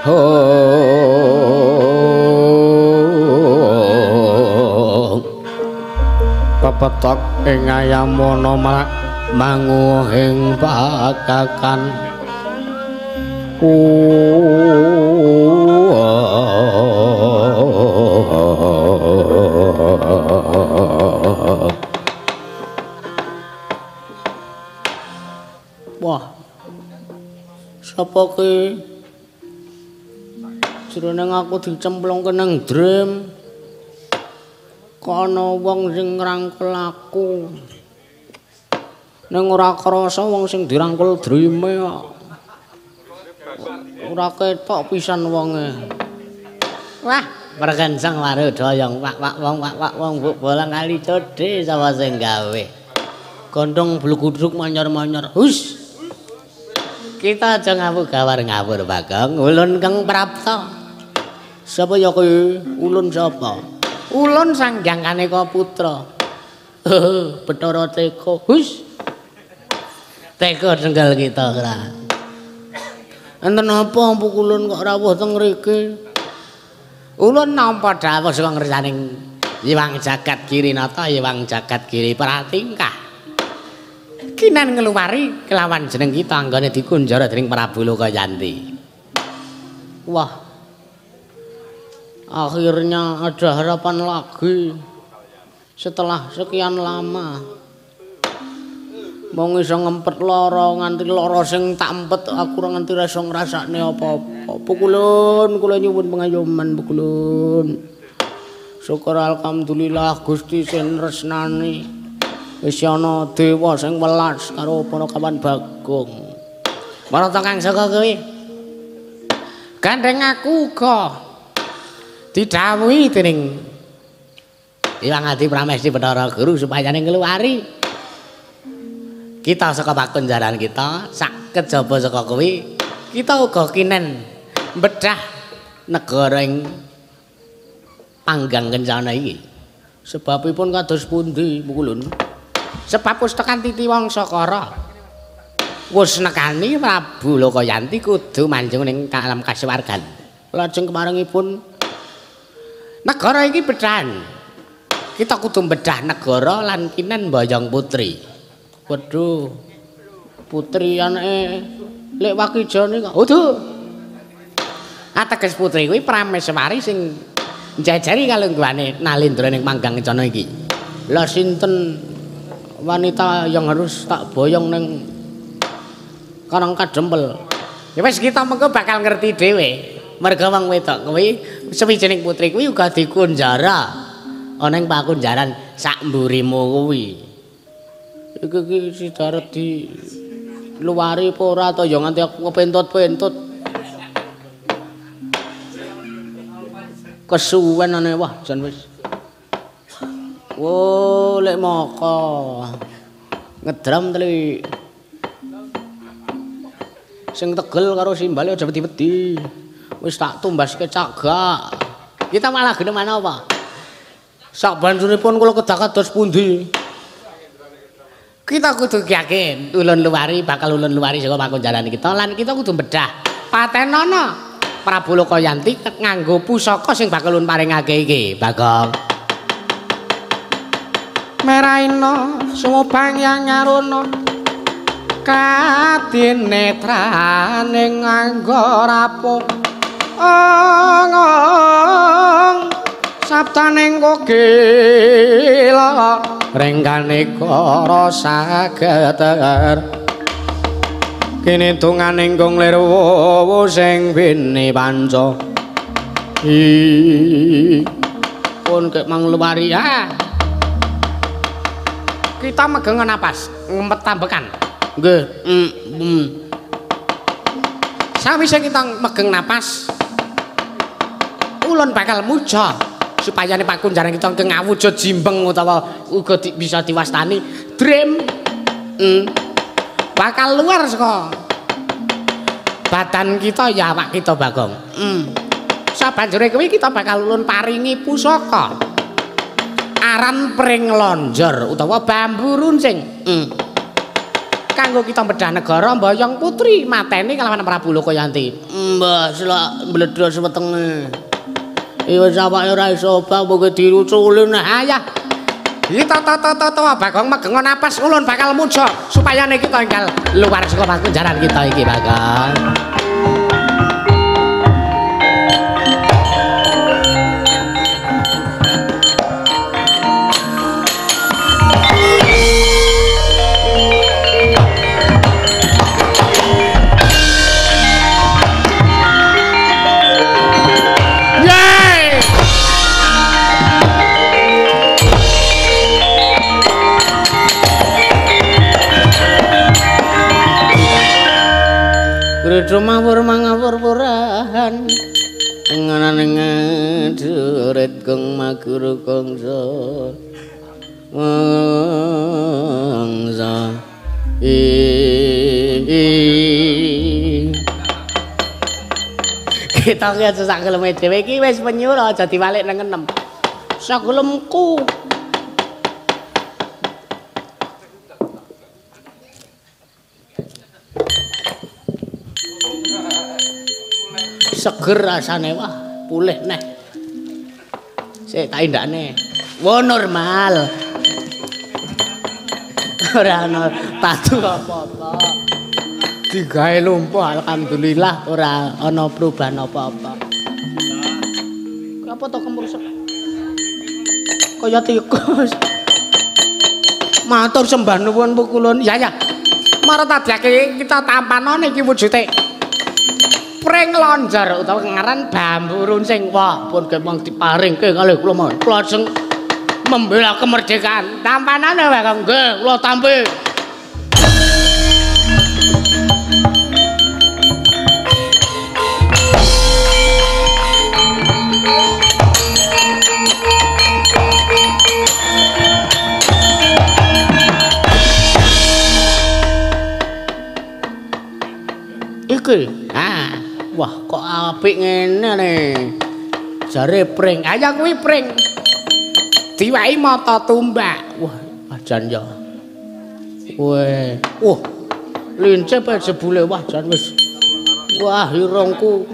hong pepetok ing ayamana marak manguhing pakakan Wah, sapa ki? Jroning aku dicemplungke nang drem. Kok ana wong sing ngrangkul aku. Ning ora krasa wong sing dirangkul drime kok. Ora ketok pisan wonge. Wah, perkenceng warudoyong wak-wak wong wak-wak wong mbok bolang kali codhe sapa sing gawe. Gondhong blugudruk manyor-manyor. Hus. Kita aja ngawur gawar ngawur Bagong. Ulun kang prapta. Sapa ya kuwi? Ulun sapa? Ulun Sang Hyang Kaneka Putra. Bathara Teko. Hus. Teko tenggal kita ora. Enten apa pukulun kok rawuh teng mriki? Ulun nampa dawuh saka ngersaning Hyang Jagat Girinata, Hyang Jagat Giri Pratingkah. Kinan ngeluwari kelawan jeneng kita anggone dikunjara dening Prabu Lokayanti. Wah. Akhirnya ada harapan lagi setelah sekian lama. Mong iso ngempet lara nganti lara sing tak empet aku ora nganti ra iso ngrasakne apa-apa. Pukulun kula nyuwun pengayoman pukulun. Syukur alhamdulillah Gusti sing tresnani. Wis ana dewa sing welas karo Panakawan Bagong. Marata kang saka kowe. Gandeng aku uga didhawuhi dening Hyang Adi Pramesti Bathara Guru supaya ngluwari kita saka pakunjaran kita sak kejaba saka kuwi kita uga kinen bedah negara ing panggang kencana iki. Sebabipun kados pundi pukulun? Sebab wis tekan titi Wangsakara. Wis nekani Prabu Lokayanti kudu manjung ning alam kasuwargan. Lajeng kemarengipun negara iki bedahan. Kita kudu bedah negara lan kinen mboyong putri. Waduh. Putri anake Lek Wakijane kok. Waduh. Ateges putri kuwi prameswari sing Njajari kalungguhane Nalindra ning Panggang Kencana iki. Lah sinten wanita yang harus tak boyong ning Karang Kadempel? Ya wis kita mengko bakal ngerti dhewe. Merga wong wedok kuwi sewijining putri kuwi uga dikunjara ana ing pakunjaran sak mburimu kuwi. Iki iki sidaret di luwari apa ora to ya nganti aku kepentut-pentut. Kesuwen ane wah jan wis. Wo lek moko ngedram teli. Sing tegel karo simbale aja wedi-wedi. Wis tak tumbaske cagak. Kita malah geneman apa? Sak banjuripun kula kedah kados pundi? Kita kudu yakin ulun luwari bakal ulun luwari saka pakunjaran kita lan kita kudu bedah. Patenono Prabu Lokayanti nganggo pusaka sing bakal ulun paringake iki, Bagong. Meraina sumubang yang aruna kadinetraning angga rapuh ong sabdaning kokila rengganika rasa geter kene donganing gong lirwa sing bene panca pun kek mangluwari ha kita megang napas ngempet tambekan nggih. Sawise kita megeng napas ulun bakal muja supaya nek pakunjaran kita ngawujud jimbeng utawa uga bisa diwastani dream bakal luar saka badan kita ya awak kita Bagong. Sabanjure kuwi kita bakal ulun paringi pusaka aran pring lonjor utawa bambu runcing. Kanggo kita bedah negara mboyong putri mateni kalawan Prabu Lokayanti. Mbah selak mbledhos wetenge. Wis awake ora iso obah mung diruculin. Ayah. Kita tata Bagong megengo napas ulun bakal muja supaya nek kita enggal luar saka pakunjaran kita iki Bagong. Mawur mangawur purahan nganane ngaduret gong maguru kongso mangsa kita ki aja sak geleme dhewe iki wis penyur aja diwalik nang enem sak gelemku. Seger rasane wah pulih neh. Sik tak indakne. Wah normal. Ora ana tatu apa-apa. Digawe lumpuh alhamdulillah ora ana perubahan apa-apa. Apa to kemrusuk? Kaya tikus. Matur sembah nuwun pukulun. Ya ya. Marang tadiake kita tampanane iki wujude. Pring lonjor utawa ngaran bambu runcing. Wah, pun gemong diparingke kalih kula mawon. Kula ajeng membela kemerdekaan. Tampanane wae Kang. Nggih, kula tampi. Iki. Ah. Wah, kok apik ngene ne. Jare pring. Ayo kuwi pring. Diwaki mata tumbak. Wah, jan ya. Weh, wah. Lincip jebule wah jan wis. Wah, irungku.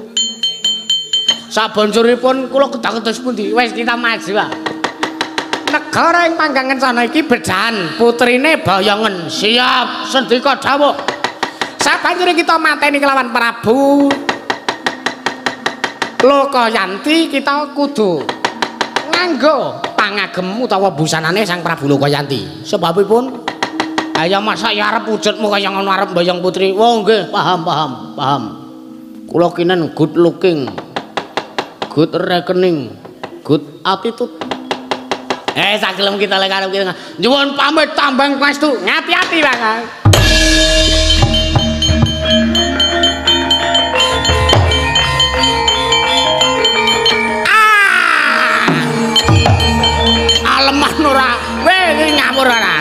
Sabanjuripun kula kedah-kedos pundi? Wis kita maju. Negara ing Panggang Kencana iki bedahan putrine boyongen. Siap, sendika dawuh. Sabanjure kita mateni kelawan Prabu Lokayanti kita kudu Nganggo pangagem utawa busanane Sang Prabu Lokayanti. Sebabipun ayo masa ya arep wujudmu kaya ngono arep mboyong putri. Oh nggih, paham, paham, paham. Kula kinen good looking, good reckoning, good attitude. Sagelem kita lek arep kita. Nyuwun pamit tambang pangestu. Ngati-ati, Bang. Ah! Alemah ora. Weh, iki ngawur ora.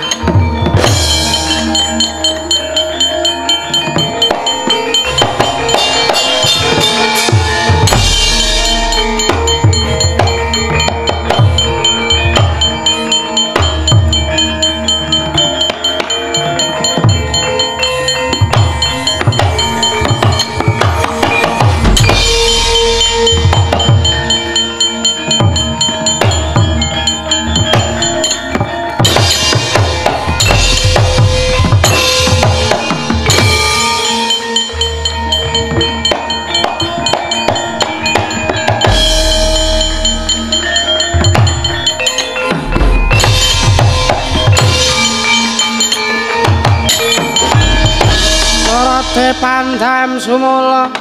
Pandam sumula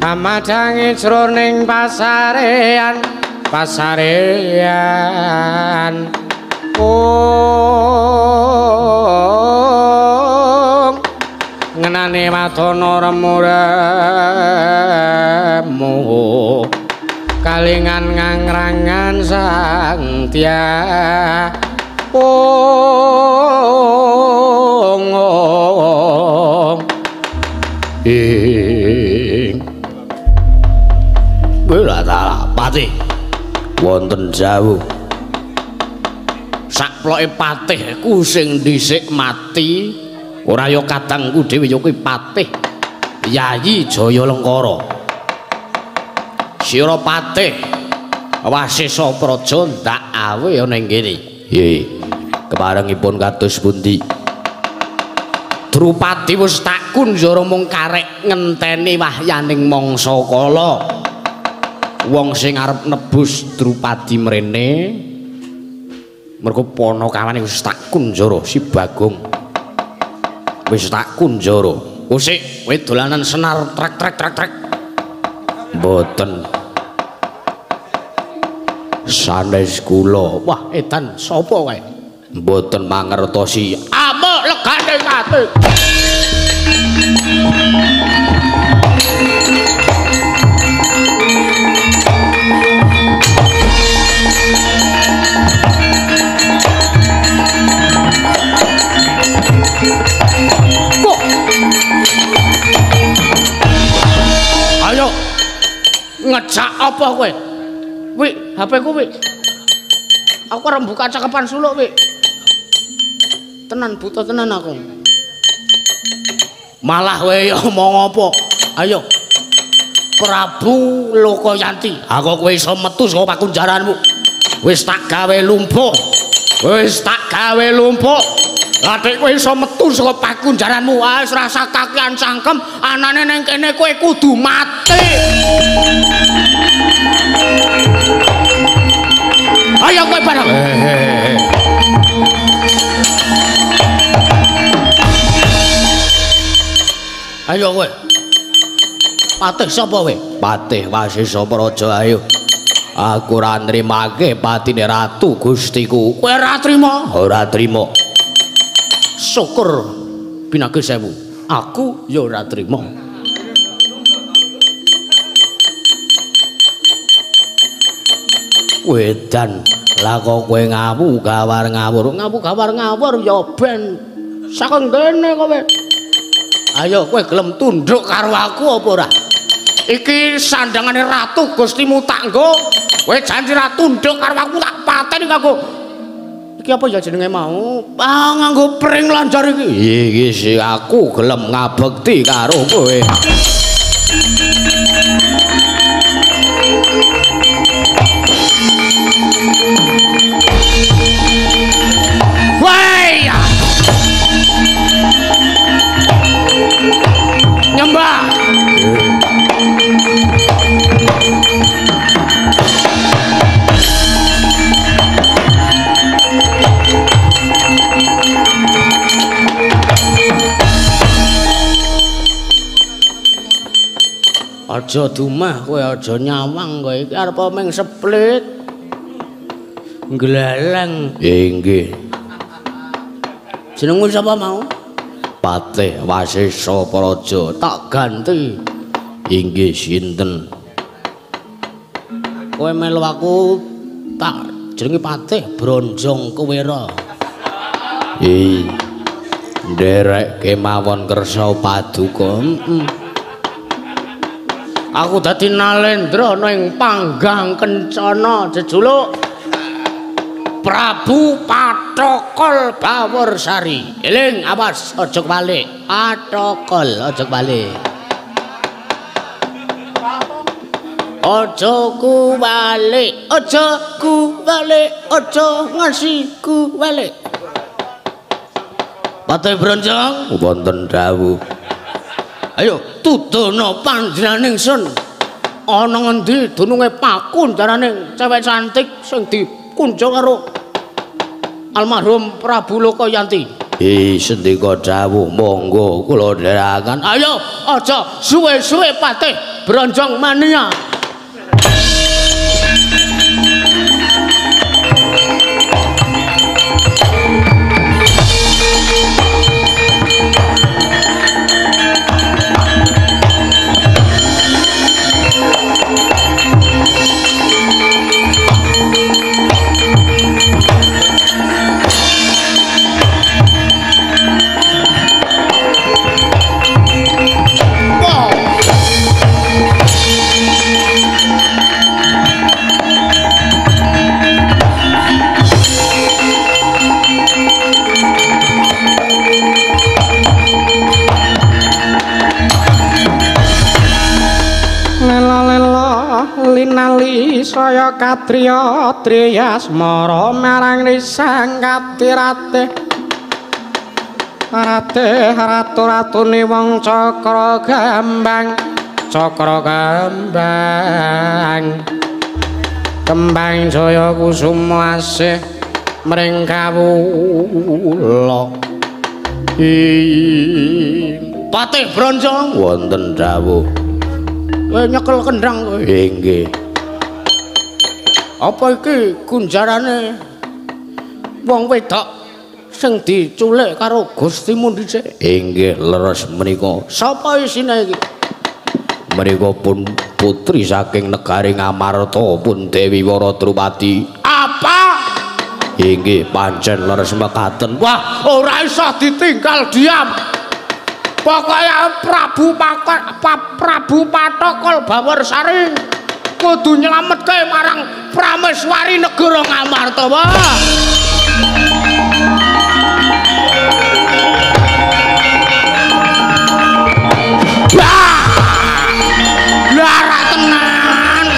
amadangi jroning pasarean pasarean ong ngenane wadana remu-remu kalingan ngangrangan sang tya ong ong ing Wela ta patih wonten jauh sakploke patihku sing dhisik mati ora ya kadangku dhewe ya kuwi patih Yayi Jaya Lengkara. Sira patih Wasesa Praja ndak awe ya ning kene. Nggih, keparengipun kados pundi? Drupadi wis tak kunjara mung karek ngenteni wahyaning mangsa kala. Wong sing arep nebus Drupadi mrene mergo panakawane wis tak kunjara si Bagong. Wis tak kunjara. Usik kowe dolanan senar trek trek trek trek. Mboten. Sanes kula. Wah, edan sapa kae? Mboten mangertosi. Amuk legane ati. Kok. Ayo. Ngejak apa kowe? Wi, HP ku wi. Aku arep buka cakepan suluk wi. Tenan buta tenan aku. Malah kowe ya omong apa? Ayo. Prabu Lokayanti, aku kowe iso metu saka pakunjaranmu. Wis tak gawe lumpuh. Wis tak gawe lumpuh. Lah nek kowe iso metu saka pakunjaranmu, ah wis rasa kakian cangkem, anane ning kene kowe kudu mati. Ayo kowe bareng. Ayo kowe. Patih sapa kowe? Patih Wasesa Praja ayo. Aku ora nrimake patine ratu Gustiku. Kowe ora trima? Ora trima. Syukur pinake sewu. Aku ya ora trima. Wedan, lah kok kowe ngawu gawar ngawur. Ngawu gawar ngawur ya ben saking kene kowe. Ayo kowe gelem tunduk karo aku apa ora? Iki sandangane ratu Gustimu tak nggo. Kowe janji ra tunduk karo aku tak pateni kanggo. Iki apa ya jenenge mau? Ah nganggo pring lancar iki. Iki sih aku gelem ngabekti karo kowe. Woi! Nyembah. Aja dumah kowe, aja nyawang kowe iki arep ming split. Nglaleng. Inggih. Jenengmu sapa mau? Patih Wasesa Praja. Tak ganti. Inggih sinten? Kowe melu aku tak jenenge Patih Bronjong Kuwera. Ih. Nderek kemawon kersa paduka. Aku dadi Nalendra ana ing Panggang Kencana jejuluk Prabu Pathokol Baworsari. Eling, awas aja kwalik. Pathokol aja kwalik. Aja kuwalik, aja kuwalik, aja ngasi kuwalik. Patih Bronjong wonten dawuh. Ayo tudono panjenengan ingsun. Ana ngendi dununge pakunjarane cewek cantik sing dikunjung karo almarhum Prabu Lokayanti. Ih, sendika dawuh, monggo kula dherekaken. Ayo aja suwe-suwe Patih Bronjong mania. Linali saya katriya triyasmara marang risang katirate rate ratu-ratune wong cakra gambang, cakra gambang kembang jaya kusuma asih mring kawula. Patih Bronjong wonten dawuh. Kowe nyekel kendhang kowe. Inggih. Apa iki gunjarane wong wedok sing diculik karo Gustimu dhisik? Inggih leres menika. Sapa isine iki? Menika pun putri saking negari Ngamarta pun Dewi Waradrupati. Apa? Inggih pancen leres mekaten. Wah, ora iso ditinggal diam. Pokoke Prabu Prabu Pathokol Baworsari kudu nyelametke marang Prameswari negara Ngamarta. Wah. Lara tenan.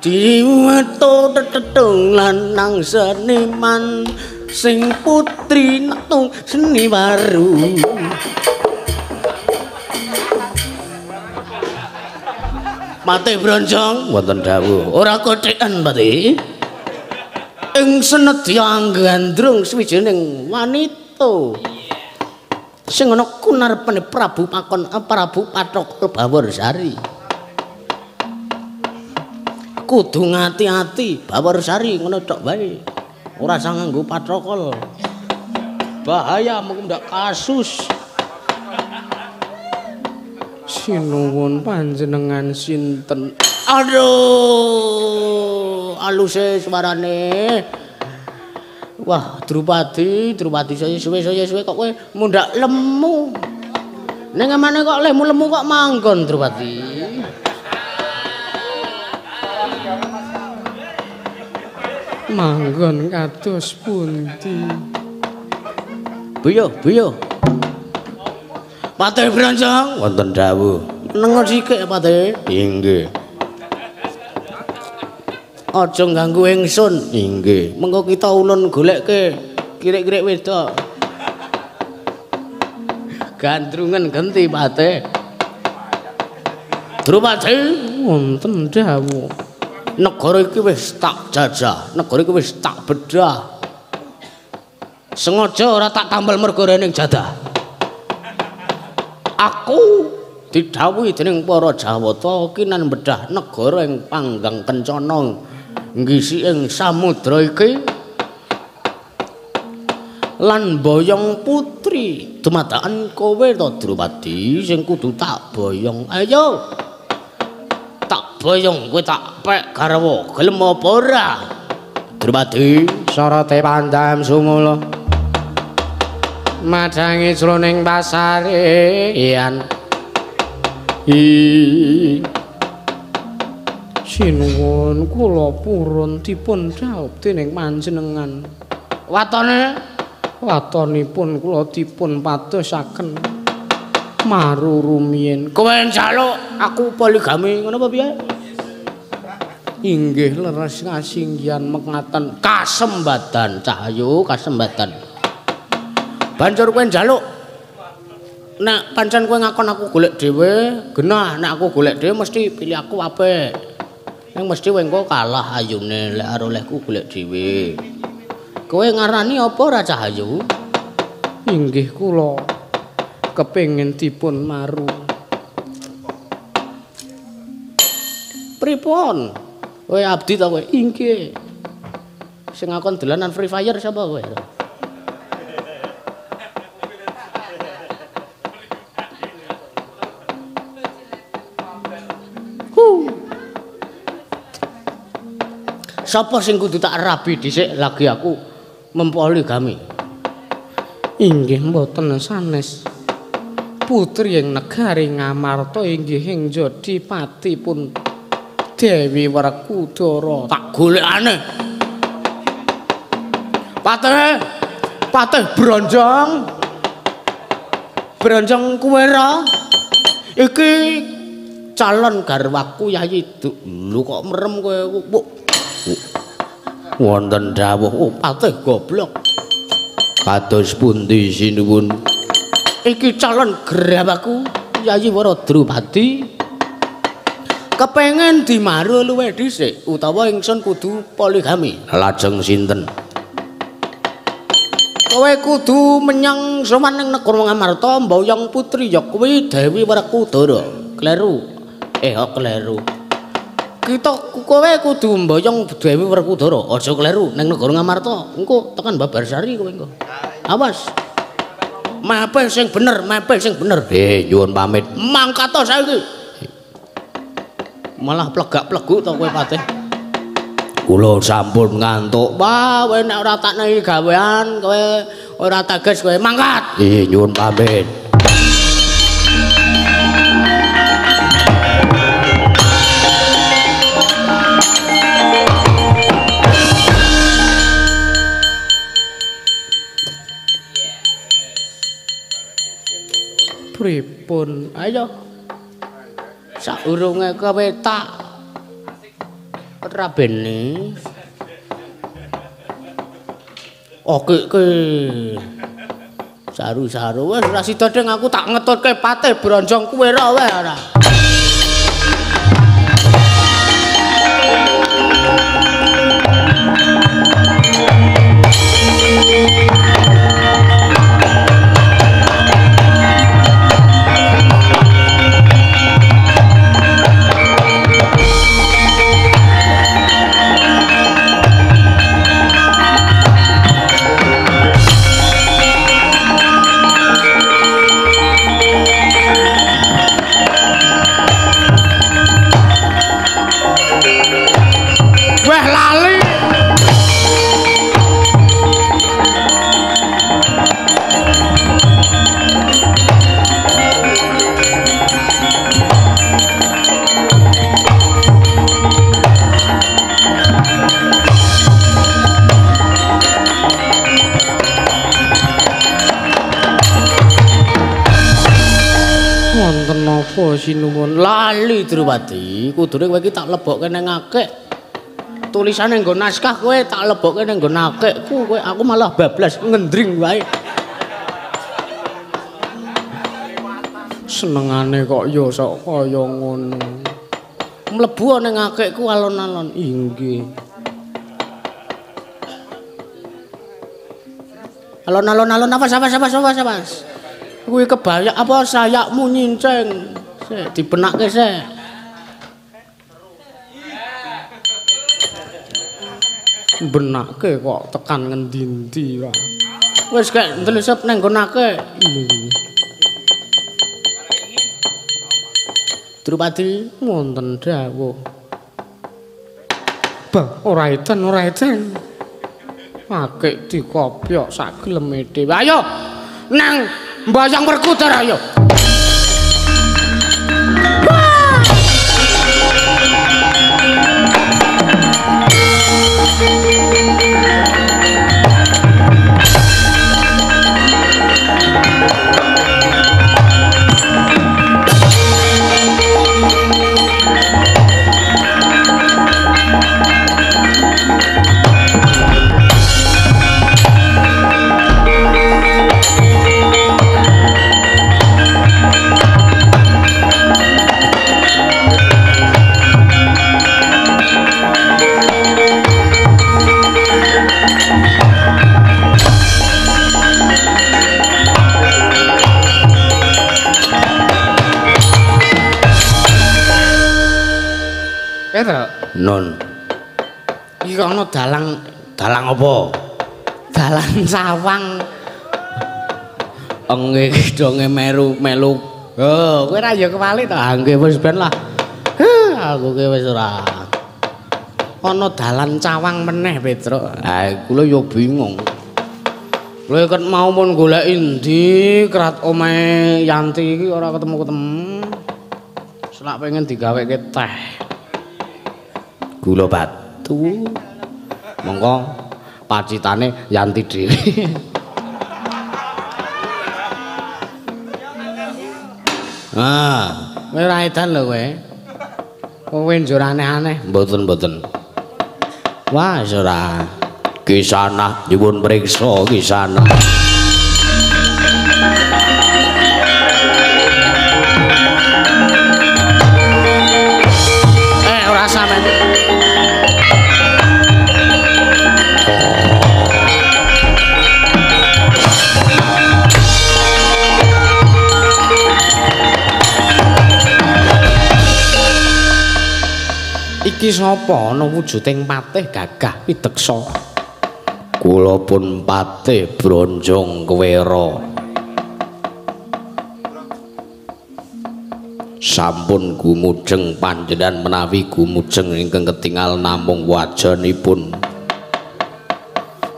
Diweto tetetung lanang seniman sing putri netung seni baru. Patih Bronjong wonten dawuh. Ora kothikan Patih. Ing senedya gandrung swijining wanita sing ana kunarepane Prabu Pakon Prabu Pathokol Baworsari. Kudu ngati-ati Baworsari ngono tok wae. Ora usah nganggo patrokol. Bahaya mengko ndak kasus. Sinuwun panjenengan sinten? Aduh, aluse suarane. Wah, Drupadi, Drupadi saya suwe kok kowe mundhak lemu. Ning amane kok lemu-lemu kok manggon Drupadi. Manggon kados pundi? Buyo, buyo. Patih Bronjong wonten dawuh. Nengo sithik Patih. Inggih. Aja ganggu ingsun. Inggih. Mengko kita ulun golekke kirik-kirik wedok. Gandrungan genti Patih. Drupadi wonten dawuh. Negara iki wis tak jajah, negara iki wis tak bedah. Sengaja ora tak tambal mergo ning jadah. Aku didhawuhi dening para Jawata kinan bedah negara ing Panggang Kencana nggisi ing samudra iki lan boyong putri dumadakan kowe to Drupadi sing kudu tak boyong. Ayo tak boyong kowe tak pek garwa gelem apa ora Drupadi? Sorote pandam sumula madangi jroning pasarean. Sinuwun kula purun dipun dhaup dening panjenengan. Watone watonipun kula dipun padosaken maru rumiyin. Kowe njaluk aku poligami ngono apa piye? Inggih leres kasinggihan mekaten kasembadan Cahyo kasembadan. Banjur kowe njaluk nek pancen kowe ngakon aku golek dhewe, genah nek aku golek dhewe mesti pilih aku apik. Ning mesti kowe engko kalah ayune lek karo olehku golek dhewe. Kowe ngarani apa ora Cahyo? Inggih kula kepengin dipun maru. Pripun? Kowe abdi ta kowe? Inggih. Sing ngakon dolanan Free Fire sapa kowe? Sapa sing kudu tak rabi dhisik lagi aku mempoligami? Inggih mboten sanes. Putri ing negari Ngamarta inggih ing jadi patipun Dewi Werkudara. Tak golekane. Patih, patih bronjong. Bronjong kowe ra? Iki calon garwaku Yayi. Lho kok merem kowe? Wonten dawuh, oh, patih goblok. Kados pundi sinuwun? Iki calon garwaku Yayi Wara Drupadi. Kepengen dimaru luwih dhisik utawa ingsun kudu poligami. Lajeng sinten? Kowe kudu menyang sowan ning negara Ngamarta mboyong putri ya kuwi Dewi Werkudara. Kleru. Kok kleru. Kita kowe kudu mboyong Dewi Werkudara, aja kleru ning negara Ngamarta. Engko tekan Babarsari kowe engko. Awas. Mape sing bener, mape sing bener. Nyuwun pamit. Mangkat to saiki. Malah plegak-pleguk to kowe patih. Kula sampun ngantuk. Wah, kowe nek ora tak nehi gawean, kowe ora teges kowe mangkat. Nyuwun pamit. Pripun? Ayo. Saurunge kowe tak rabene. Oke ke. Saru-saru wis ora sida ding aku tak ngetutke patih bronjong kowe ra wae ora. Sinuwun lali Drupadi, kudune kowe iki tak lebokke nang akik. Tulisane nggo naskah kowe tak lebokke nang nggon akikku, kowe aku malah bablas ngendring wae. Senengane kok ya sok kaya ngono. Mlebu ning akikku alon-alon. Inggih. Alon-alon alon awas awas awas awas awas. Kuwi kebayak apa sayakmu nyinceng. Sik dibenakke sik. Benake kok tekan ngendi-endi wae. Wis kek ndelisep nang nggonake. Drupadi wonten dawuh. Bah, ora edan, ora edan. Akik dikopyok sak geleme dhewe. Ayo nang mbayang Werkudara ayo. Non. Iki kok ana dalang, dalang apa? Dalang sawang. Nggih donge meru melu. Oh, kowe ra ya kewali to? Ah nggih wis ben lah. Aku ki wis ora. Ana dalan cawang meneh, Petruk. Ha kula ya bingung. Kula ket mau pun goleki endi krat omahe Yanti iki ora ketemu-ketemu. Selak pengen digaweke teh. Gula batu. Monggo pacitane Yanti dhewe. Ah, kowe ora edan lho kowe. Kowe njur aneh-aneh. Mboten-mboten. Wah, wis ora. Kisana nyuwun priksa kisana. Ora sampean. Iki sapa ana wujuding patih gagah pideksa? Kula pun patih Bronjong Kwera. Sampun gumujeng panjenengan menawi gumujeng ingkang ketingal namung wajanipun.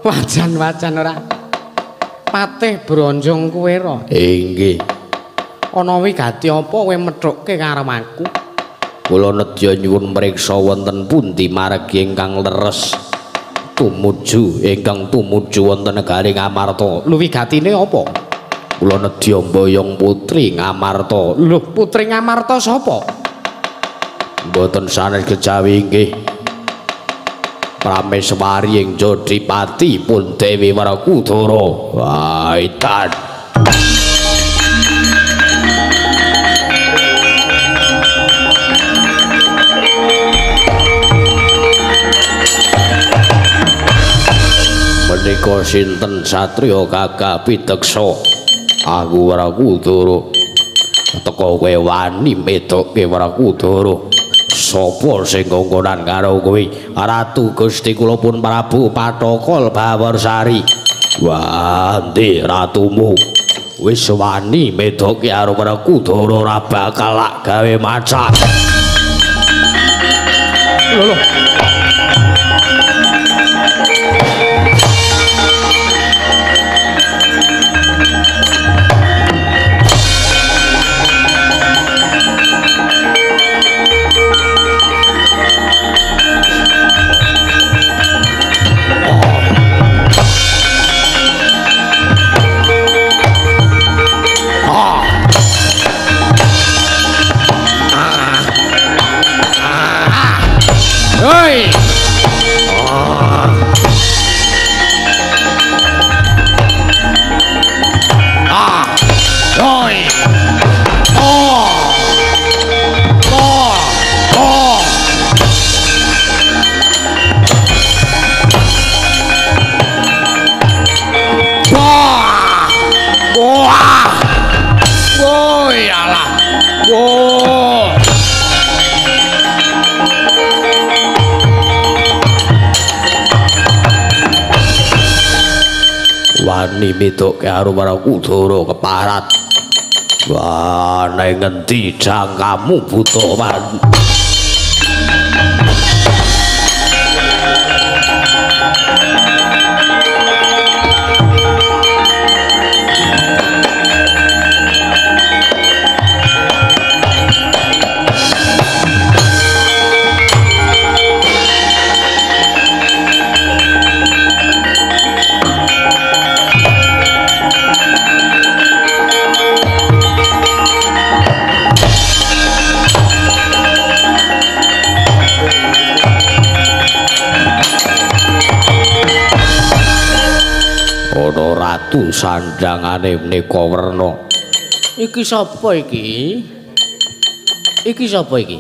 Wajan-wajan ora. Patih Bronjong Kwera. Inggih. Ana wigati apa kowe methukke karo aku? Kula nedya nyuwun mriksa wonten pundi margi ingkang leres tumuju ingkang tumuju wonten negari Ngamarta. Lho wigatine apa? Kula nedya mboyong putri Ngamarta. Lho putri Ngamarta sapa? Mboten sanes kejawi inggih Prameswari ing Jodipati pun Dewi Werkudara. Wah, edan. Menika sinten satriya gagah pideksa? Aku Werkudara. Teka kowe wani medokke Werkudara. Sapa sing kongkonan karo kowe? Ratu Gusti kula pun Prabu Pathokol Bawarsari. Wah, endi ratumu? Wis wani medokke karo Werkudara ora bakal lak gawe macak. Lho lho. Hoi. Ah. Hoi. Oh. Wani medokke karo Werkudara keparat. Wah, neng ngendi jangkamu buta wan. Ratu sandangane menika werna. Iki sapa iki? Iki sapa iki?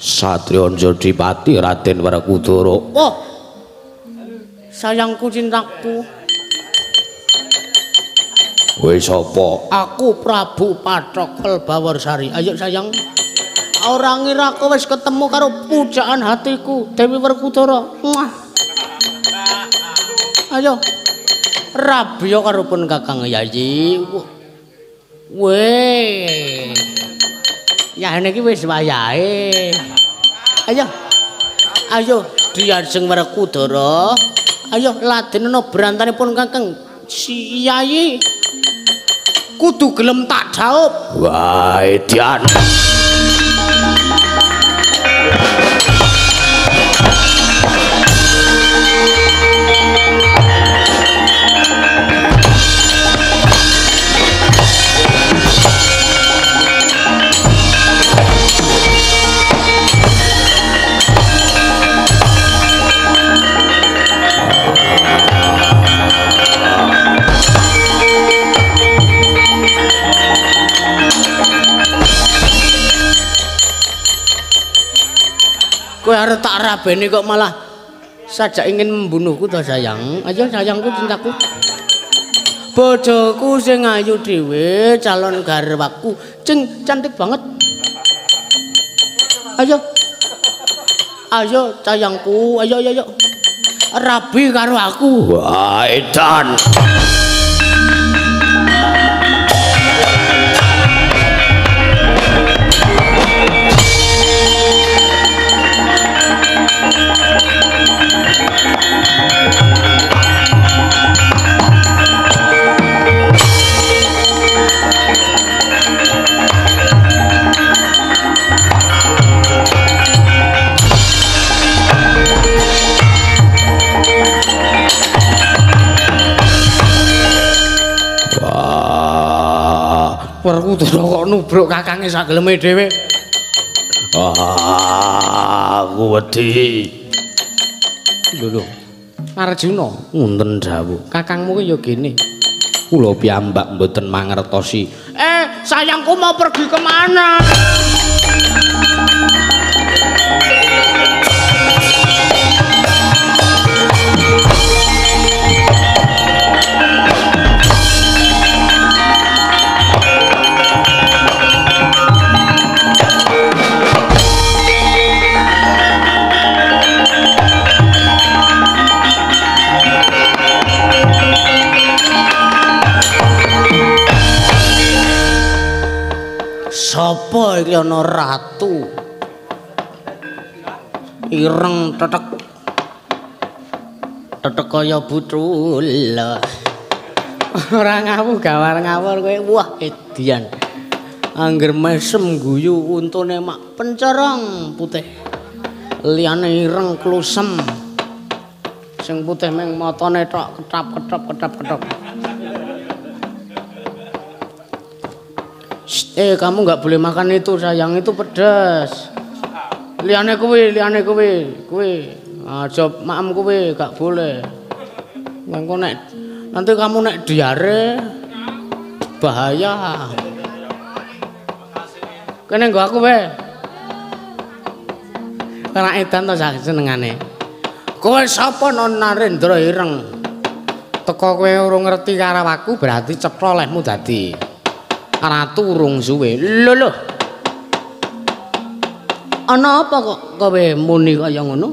Satriya Jodipati Raden Werkudara. Oh. Sayangku cintaku. Kowe sapa? Aku Prabu Pathokol Bawarsari. Ayo sayang. Ora ngira kowe wis ketemu karo pujaan hatiku, Dewi Werkudara. Muah. Ayo. Rabiya karo pun Kakang Yayi. Weh. Yahene iki wis wayahe. Ayo. Ayo diajeng Werkudara. Ayo ladenono brantanipun Kakang si Yayi. Kudu gelem tak jawab. Wah, edian. Kowe arep tak rabeni kok malah sajak ingin membunuhku to sayang. Ayo sayangku cintaku. Bojoku sing ayu dhewe, calon garwaku, cing cantik banget. Ayo. Ayo sayangku, ayo ayo ayo. Rabi karo aku. Wah, edan. Werkudara kok nubruk kakange sak geleme dhewe. Ah, aku wedi. Lho lho. Arjuna, wonten dawuh. Kakangmu ki ya gene. Kula piyambak mboten mangertosi. Sayangku mau pergi kemana? Sapa iki ana ratu ireng tetek tetek kaya butul. Ora ngawur gawar ngawur kowe. Wah edian, angger mesem guyu untune mak pencerong putih, liyane ireng klusem, sing putih ming matane tok ketap ketop ketap ketop. Kamu nggak boleh makan itu sayang, itu pedas. Liyane kuwi, liyane kuwi, kuwi. Aja maem kuwi, gak boleh. Engko nek nanti kamu nek diare bahaya. Kene nggo aku wae. Ora edan to senengane. Kowe sapa non Narendra ireng? Teko kowe urung ngerti karo aku berarti cetha lehmu dadi ratu urung suwe. Lho lho. Ana apa kok kowe muni kaya ngono?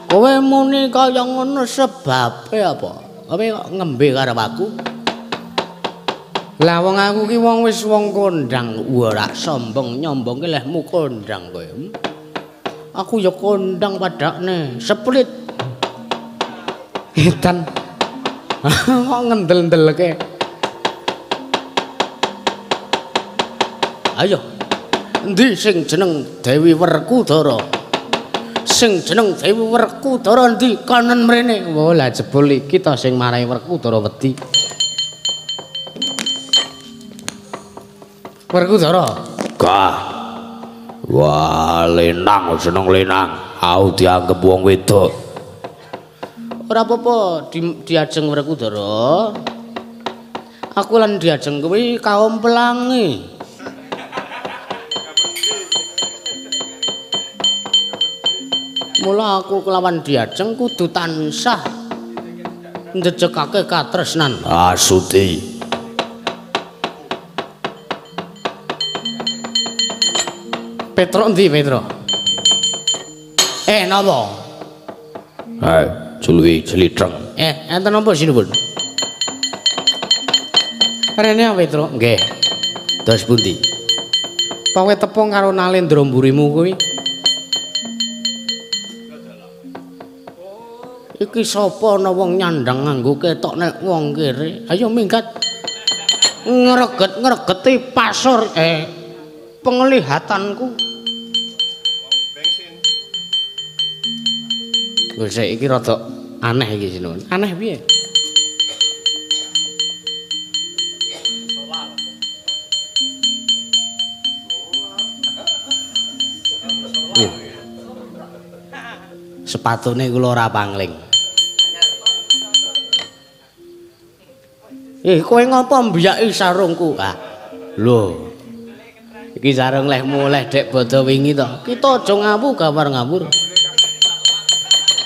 Kowe muni kaya ngono sebabe apa? Kowe kok ngembe karo aku? Lah wong aku ki wong wis wong kondang, ora sombong nyombongke lehmu kondang kowe. Aku ya kondang padakne, seplit. Edan. Kok ngendel-ndelke. Ayo. Endi sing jeneng Dewi Werkudara? Sing jeneng Dewi Werkudara endi? Konon mrene. Wah, lah jebul iki ta sing marai Werkudara wedi. Werkudara. Gah. Wah, lenang jeneng lenang. Aku dianggep wong wedok. Ora apa-apa diajeng Werkudara. Aku lan diajeng kuwi kaum pelangi. Mula aku kelawan diajeng kudu tansah njejegake katresnan. Asuti. Petro endi Petro? Napa? Juluki jelitreng. Enten napa sinuwun? Rene Petro? Nggih. Terus pundi? Pokoke tepung karo Nalendra mburimu kuwi. Iki sapa ana wong nyandang nganggo ketok nek wong kere? Ayo minggat. Ngreget-ngregeti pasur penglihatanku. Lho sik iki rada aneh iki sinuwun. Aneh piye? Sepatune kula ora pangling. Kowe ngopo mbiyaki sarungku? Ah. Lho. Iki sarung lehmu leh dek bodho wingi to. Kita aja ngawu gawar ngawur.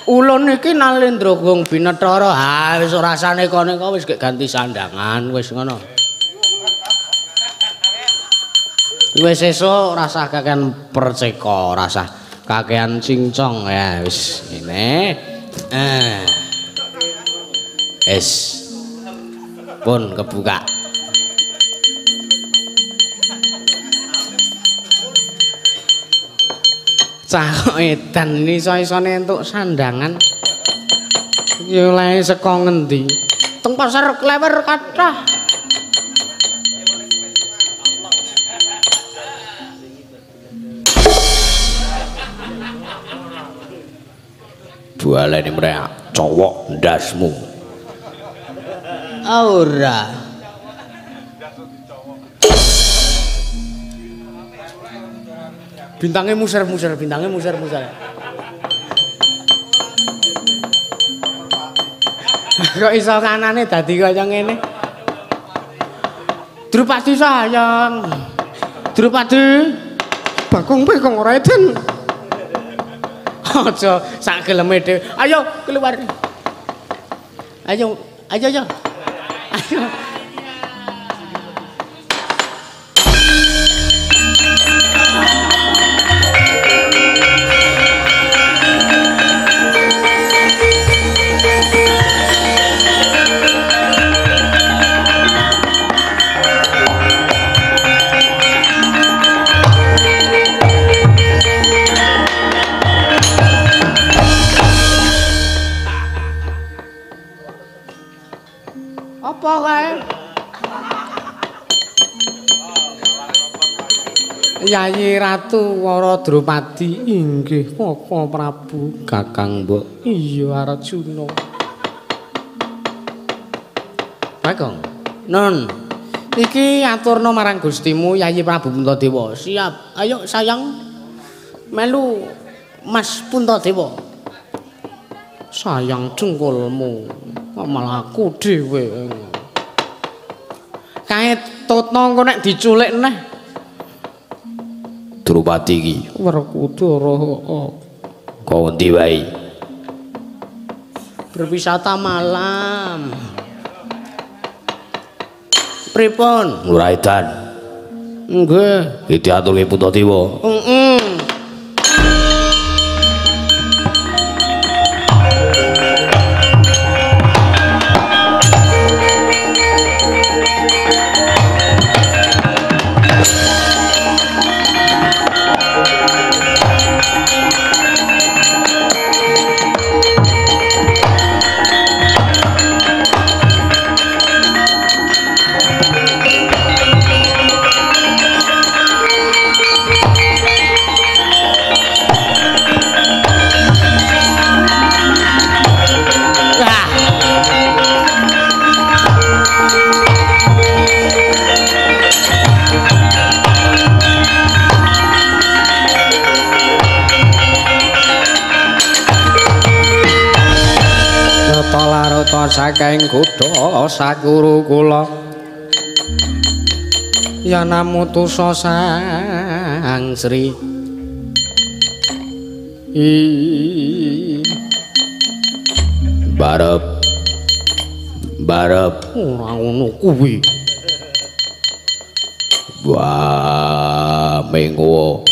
Ulun iki Nalendra Gong Binethara. Ha wis ora rasane kono wis gek ganti sandangan wis ngono. Wis esuk rasah kakean perceka, rasah kakean cincong ya wis ngene. Wis pun kebuka. Cah kok edan iso-isone entuk sandangan. Iki olehe saka ngendi? Teng pasar Klewer kathah. Baleni mrek cowok ndasmu. Ora. Bintangnya muser-muser, bintangnya muser-muser. Kok iso kanane dadi kaya ngene? Drupadi sayang. Drupadi. Bagong kowe ora eden. Aja sak geleme dhewe. Ayo keluar. Ayo, ayo ayo. Ayo. Apa kae? Yayi Ratu Wara Drupadi inggih Koko Prabu Kakang Mbok. Iya Arjuna. Bagong. Nun. Iki aturna marang Gustimu Yayi Prabu Puntadewa. Siap. Ayo sayang melu Mas Puntadewa. Sayang dengkulmu. Malah aku dhewe. Kae tutna engko nek diculik neh. Drupadi iki Werkudara heeh. Kok endi wae? Berwisata malam. Pripun? Ora edan. Nggih. Iki diaturke Puntadewa. Heeh. Marta saking kutha sakuru kula yanamutusa Sang Sri Barep barep ora ngono kuwi. Wah mengko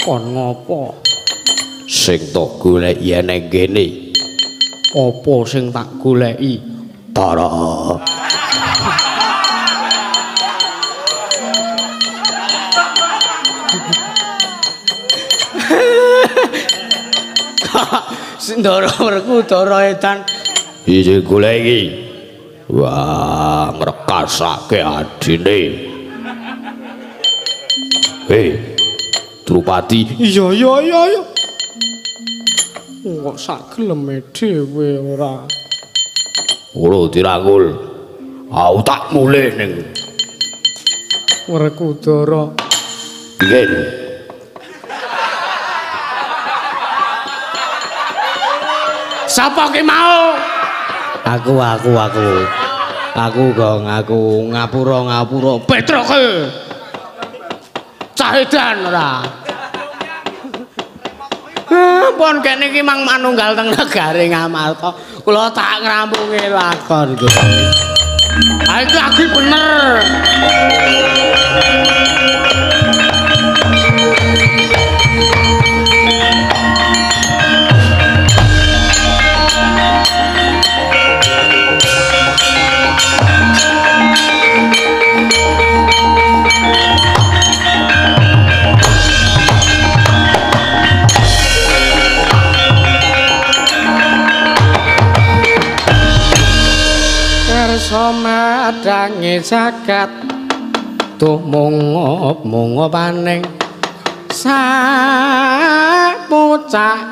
kon ngopo? Sing tak goleki nang kene. Apa sing tak goleki? Tara. Sindara Werkudara edan isih goleki. Wah, ngrekasake adine. Hei, Drupadi. Iya iya iya iya. Kok sak geleme dhewe ora. Ora dirangkul. Aku tak mulih ning Werkudara. Piye? Sapa ki mau? Aku Aku gong aku ngapura Petroke. Cah edan ora. Pun kene iki mang manunggal teng negare Ngamarta. Kula tak ngrampungi lakon iki. Ha iki lagi bener. Somadange jagat duh mungop-mungopaning sapucah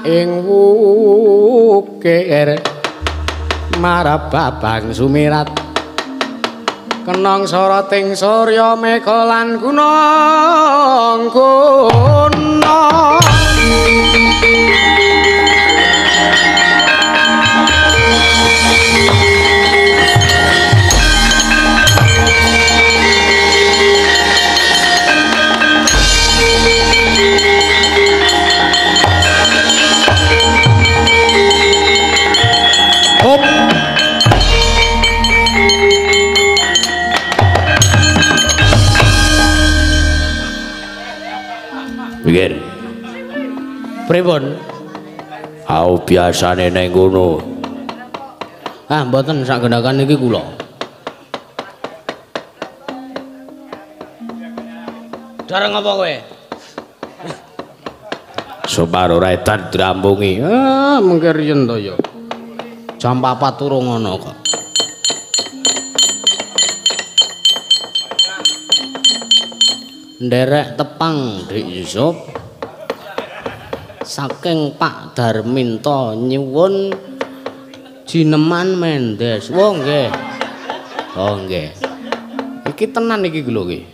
ing wukir marababang sumirat kenong soroting surya mega lan gunung guna. Hop. Pikir. Pripun? Aku biasane ning kono. Ah, mboten sak gendakan niki kula. Dareng apa kowe? Sopar ora edan dirampungi. Ah, mengke riyen to ya. Jam 4 turung ana kok. Nderek tepang Dik Yusuf saking Pak Darminto nyuwun jineman Mendes. Oh nggih. Oh nggih. Iki tenan iki lho iki.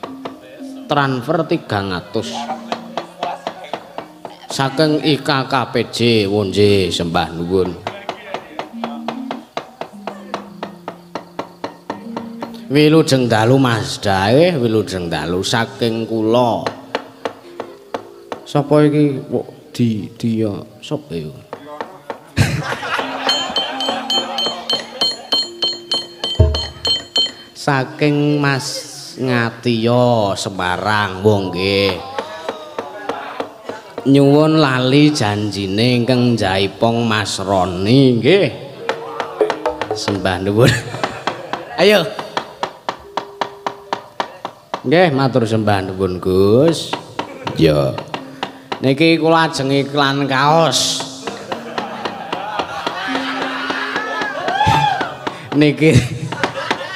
Transfer 300. Saking IKKPJ wonje sembah nuwun. Wilujeng dalu Mas Dae, wilujeng dalu saking kula. Sapa iki kok di dia sapa iku? Saking Mas Ngatiya Semarang, wong nggih. Nyuwun lali janjine ingkang jaipong Mas Roni nggih. Sembah nuwun. Ayo. Nggih, matur sembah nuwun Gus. Ya. Niki kula ajeng iklan kaos. Niki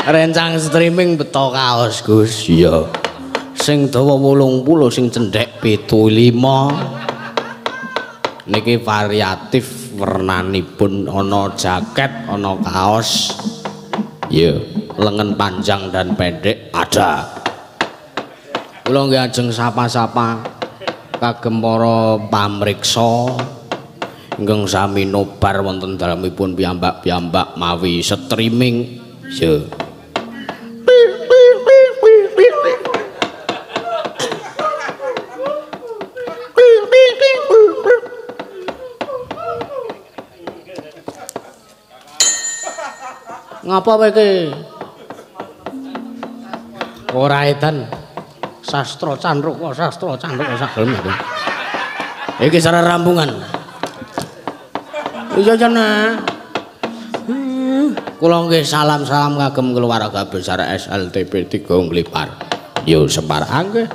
rencang streaming beto kaos Gus. Iya. Sing dawa 80, sing cendhek 75. Niki variatif wernanipun, ana jaket, ana kaos. Iya, lengan panjang dan pendek ada. Kula nggih ajeng sapa-sapa kagem para pamriksa. Ingkang sami nobar wonten dalemipun piyambak-piyambak mawi streaming. Yo. Ngapa kowe iki? Ora edan. Sastra Candruka, sastra Candruka sak gelem aku. Iki sare rampungan. Iya jane. Kula nggih salam-salam kagem keluarga besar SLTP 3 Nglipar. Yo Separ nggih.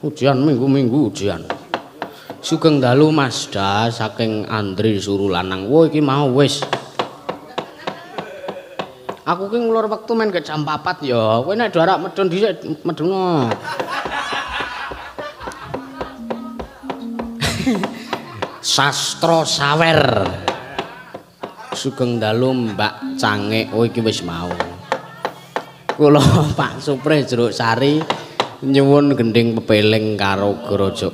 Ujian minggu-minggu ujian. Sugeng dalu Mas Da saking Andri Surulanang. Wo iki mau wis. Aku ki ngulur wektu men ke jam 4 ya. Kowe nek darak medhun dhisik medhuna. Sastra Sawer. Sugeng dalu Mbak Cangik. Oh iki wis mau. Kula Pak Supre Jeruk Sari nyuwun gending pepeling karo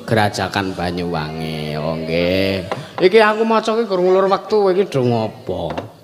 Grajagan Banyuwangi. Oh nggih. Iki aku maca ki gur ngulur wektu iki do ngopo?